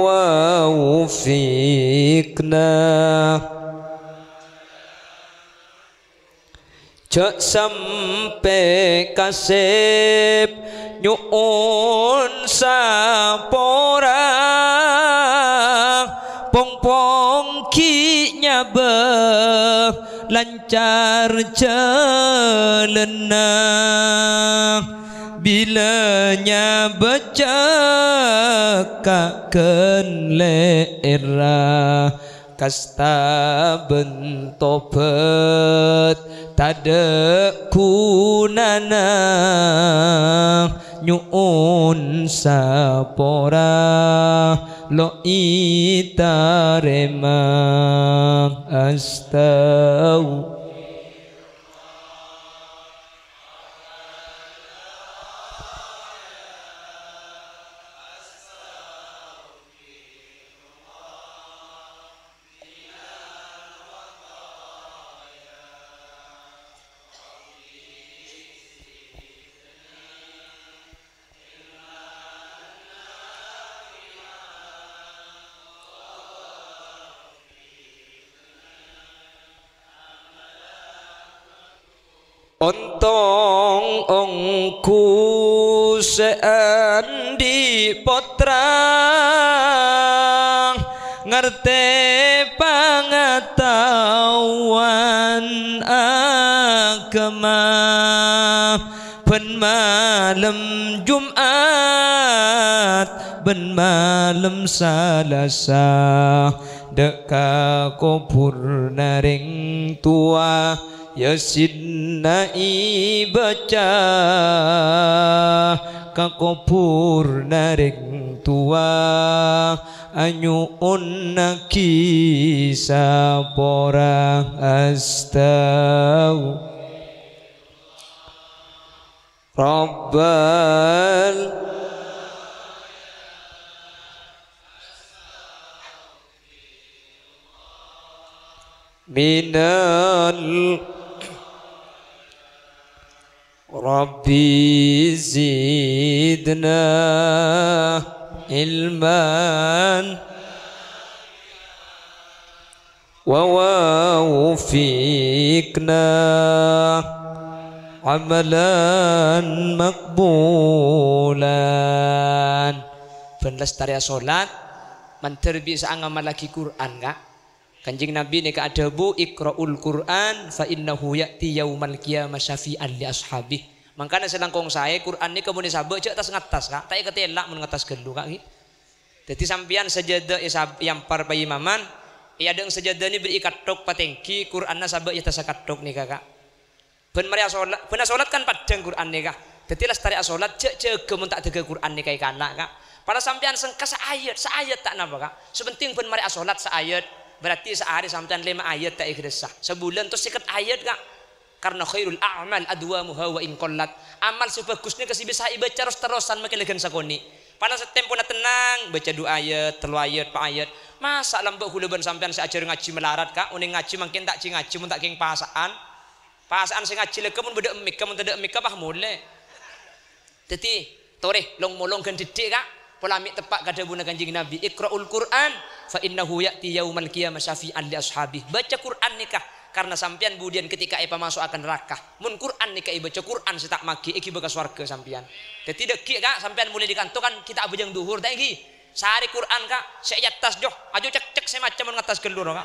waffiqna. Jhâ' sampè' kasèp nyo'on sapora, pong-pong ghi' nyabâ lancar jhâlânna. Bilâ nyabâ cèkka' ghân lè'èrra, kasta bân tobhât tadâ' ghunana, nyo'on sapora lo' ètarèma. Astagfirullah. Ontong ongghu sè andi' pottra, ngartè pangataowan aghâma. Bân malem Jum'at, bân malem Salasa, dâ' ka kobhurrâ rèng towa, Yasinna èbâca ka kobhurrâ rèng towa, anyo'onnaghi sapora. Astagfirullah. Rabbal minal Rabbi zidna ilman wa waffiqna amalan maqbulan. Bân lastarèya solat, mandhâr bisa'a ngamallaghi Qur'an, Ka'. Kanjeng Nabi nèka adhâbu, "Iqra'ul Qur'an fa innahu ya'ti yaumal qiyamah syafi'an li ashabih." Mangkana sè langkong saè, Qur'an nèka mon èsabâ' jhâ' tas-ngattas, Ka'. Ta' èkatèla' mon ngattas ghâllu, Ka', ghi. Dhâddhi sampèyan sajâdâ èsab-, èyampar paimaman, è adâ'na sajâdâ nè bherri'i katthok patèngghi, Qur'anna sabâ' è attassa katthok nèka, Ka'. Bân marè asola-, bân asolat kan paddhâng Qur'an nèka. Dhâddhi lastarè asolat, jhâ', jhâgâ mon ta' dâgâ Qur'an nèka èkala', Ka'. Padahal sampèyan sengka saayat, saayat ta' napa, Ka'. Sè pentèng bân marè asolat saayat, berarti saarè sampèyan lèma ayat ta' èghârâssa. Sabulân tos sèket ayat, Ka'. Karna khairul a'mal adwamuha wa in qallat. Amal sè bhâghus nèka sè bisa èbâca ros-terrosan makè lèghân sakonè'. Padahal sè tempona tennang, bâca du ayat, tello ayat, pa' ayat. Masa' lambâ' ghulâ bân sampèyan sè ajhâr ngajhi malarat, Ka'? Onèng ngajhi mangkèn ta' jhi-ngajhi mon ta' kèng pasa'an. Pasa'an sè ngajhi lèghâ mon bâdâ emmèghâ, mon tadâ' emmèghâ, pas molè. Dhâddhi, torè long-molong ghân dhiddhi', Ka'. Pola mè' teppa' ka dhâbuna Kanjeng Nabi, "Iqra'ul Qur'an, fa innahu ya'ti yaumal qiyamah syafi'an li ashabih." Bâca Qur'an nèka, karna sampèyan budiyân ketika èpamaso'a ka naraka. Mon Qur'an nèka èbâca, Qur'an sè ta' maghi èghibâ ka sowarghâ sampèyan. Dhâddhi, dhâggi', Ka', sampèyan molè dâri kanto kan ghi' ta' abhâjâng dhuhur, ta' ènggi? Sarè Qur'an, Ka', sè èattas, jo, ajo cekcek sè maca mon ngattas ghâllu, Ka'.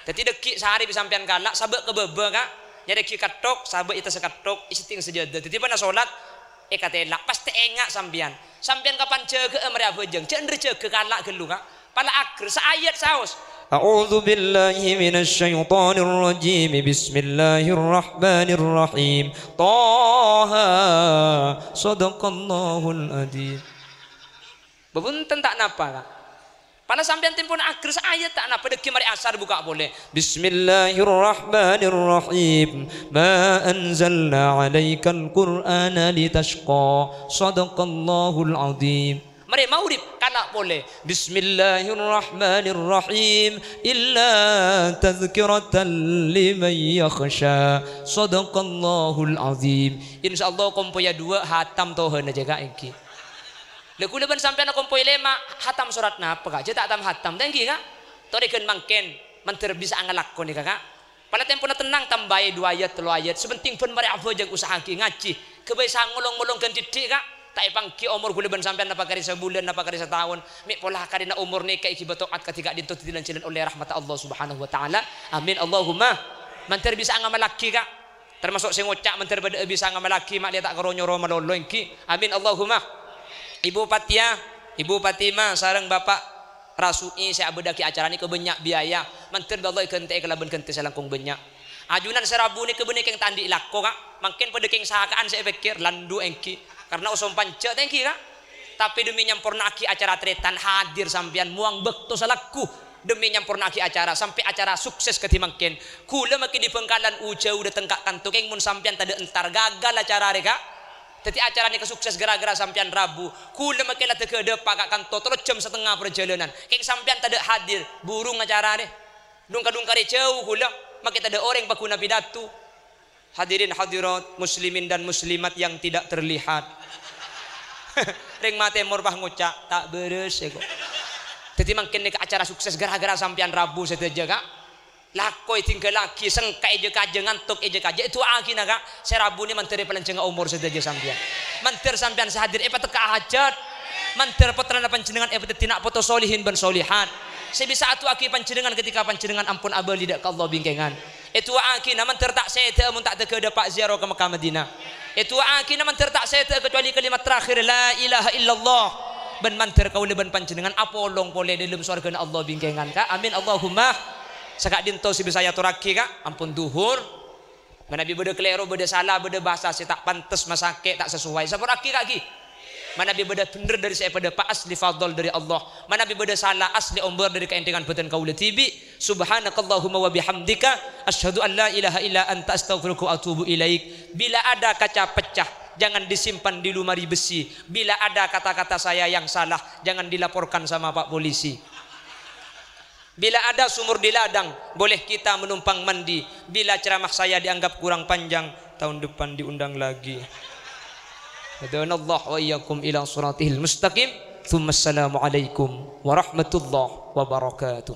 Dhâddhi, dhâggi' sarè bi' sampèyan kala', sabâ' ka bâbâ, Ka'. Nyarèaghi katthok, sabâ' è attassa katthok, èsèttèng sajâdâ. Dhâddhi, bân asolat, èkatèla', pastè enga' sampèyan. Sampèyan kapan jâgâ'â marè abhâjâng, jhâ' endher jâgâ kala' ghâllu, Ka'. Pala aghâr, saayat saos. A'udzu billahi minasy syaithanir rajim. Bismillahirrahmanirrahim. Thaha. Shadaqallahul adzim. Bhunten ta' napa, Ka'? Pala sampèyan tempona aghâr saayat ta' napa, dhâggi' marè asar bukka' polè. Bismillahirrahmanirrahim. Ma anzalna 'alaikal Qur'ana litasyqa. Shadaqallahul adzim. Marè maghrib, kala' polè. Bismillahirrahmanirrahim. Illa tadzkiratan liman yakhsha. Shadaqallahul adzim. Insyaallah kompoyya duwâ' hatam Thahana jâgâ ènggi. Lha, ghulâ bân sampèyan akompoy lèma', hatam sorat napa, Ka'? Jhâ' ta' tam-hatam, ta' ènggi, Ka'? Torè ghân mangkèn, mandhâr bisa'a ngalakon nèka, Ka'. Pala tempona tennang, tambâi du ayat, tello ayat. Sè pentèng bân marè abhâjâng, usaha'aghi ngajhi. Ghâbây sangolong-molong ghân dhiddhi', Ka'. Ta' èpangghi omor ghulâ bân sampèyan napa karè sabulân, napa karè sataon. Mè' pola karèna omor nèka èghibâ to'at kadhi ka'dinto dhâddhi lan-jhâlân ollè rahmatta Allah Subhanahu wa Ta'ala. Amin, Allahumma. Mandhâr bisa'a ngamallaghi, Ka'. Tamaso' sè ngoca' mandhâr bâdâ'â bisa ngamallaghi, ma' lè ta' karo nyoro malolo ènggi. Amin, Allahumma. Ibu Patiya, Ibu Fatima, sareng Bapa' Rasu'i sè abâdâ'aghi acara nèko bânnya' biaya. Mandhâr bi' Allah èghântè'è kalabân ghântè sè langkong bânnya'. Ajunan sè rabu nèko bânnè kèng ta' andi' lako, Ka'. Mangkèn padâ kèng saka'an sè èpèkkèr, landhu ènggi. Karna osom panjhâ' ta' ènggi, Ka'. Tapè demi nyamporna'aghi acara tarètan, hadir sampèyan, mowang bâkto salagghu. Demi nyamporna'aghi acara, sampè' acara sukses kadhi mangkèn. Ghulâ makè dâri Bhângkalan u-jâu dâteng ka' kanto kèng mon sampèyan tadâ' entar, gagal acara rè, Ka'. Dhâddhi acara nèka sukses ghârâ-ghârâ sampèyan rabu. Ghulâ makè la dâgâ dâpa' ka' kanto tello jam satengnga parjhâlânan. Kèng sampèyan tadâ' hadir, burung acara rè. Dhung-kadhung karè jâu ghulâ, makè tadâ' orèng paghuna pidato. Hadirin hadirat, muslimin dan muslimat yang tidak terlihat. Rèng matè mor pas ngoca', "Ta' bârâs, è, ko'." Dhâddhi mangkèn nèka acara sukses ghârâ-ghârâ sampèyan rabu sadhâjâ, Ka'. Lako èdhinggâllaghi, sengka èjâ-kajâ, ngantok èjâ-kajâ, èdu'aaghi, na', Ka'. Sè rabu nè mandhâr èpalajângnga omor sadhâjâ sampèyan. Mandhâr sampèyan sè hadir èpatekka'a hajat. Mandhâr pottrana panjhennengngan èpadhâddhi na' poto solihin bân solihat, sè bisa adu'aaghi panjhennengngan ketika panjhennengngan ampon abâli dâ' ka Allah bingkèngan. Èdu'aaghi, na', mandhâr ta' sèdhâ'â mon ta' tèghâdhâ pa' ziyarah ka Mekkah Madinah. Èdu'aaghi, na', mandhâr ta' sèdhâ'â kecuali kalimat terakhir, "La ilaha illallah." Bân mandhâr kaulâ bân panjhennengngan apolong polè dâlem sowarghâna Allah bingkèngan, Ka'. Amin, Allahumma. Saka'dinto sè bisa èyatorraghi, Ka', ampon dhuhur. Manabi bâdâ kalèro, bâdâ sala, bâdâ bhâsa sè ta' pantes, masakè', ta' sesuai, saporaghi, Ka', ghi. Manabi bâdâ bhendher dâri sè èpadâpa', asli fadl dâri Allah. Manabi bâdâ sala, asli omor dâri kaèntengan bhâdhân kaulâ dhibi'. Subhanakallahumma wa bihamdika, asyhadu an la ilaha illa anta, astaghfiruka wa atubu ilaik. Bila ada kaca pecah, jangan disimpan di lemari besi. Bila ada kata-kata saya yang salah, jangan dilaporkan sama Pak Polisi. Bila ada sumur di ladang, boleh kita menumpang mandi. Bila ceramah saya dianggap kurang panjang, tahun depan diundang lagi. Hadanallah wa iyyakum ila siratihil mustaqim. Tsumma assalamualaikum warahmatullahi wabarakatuh.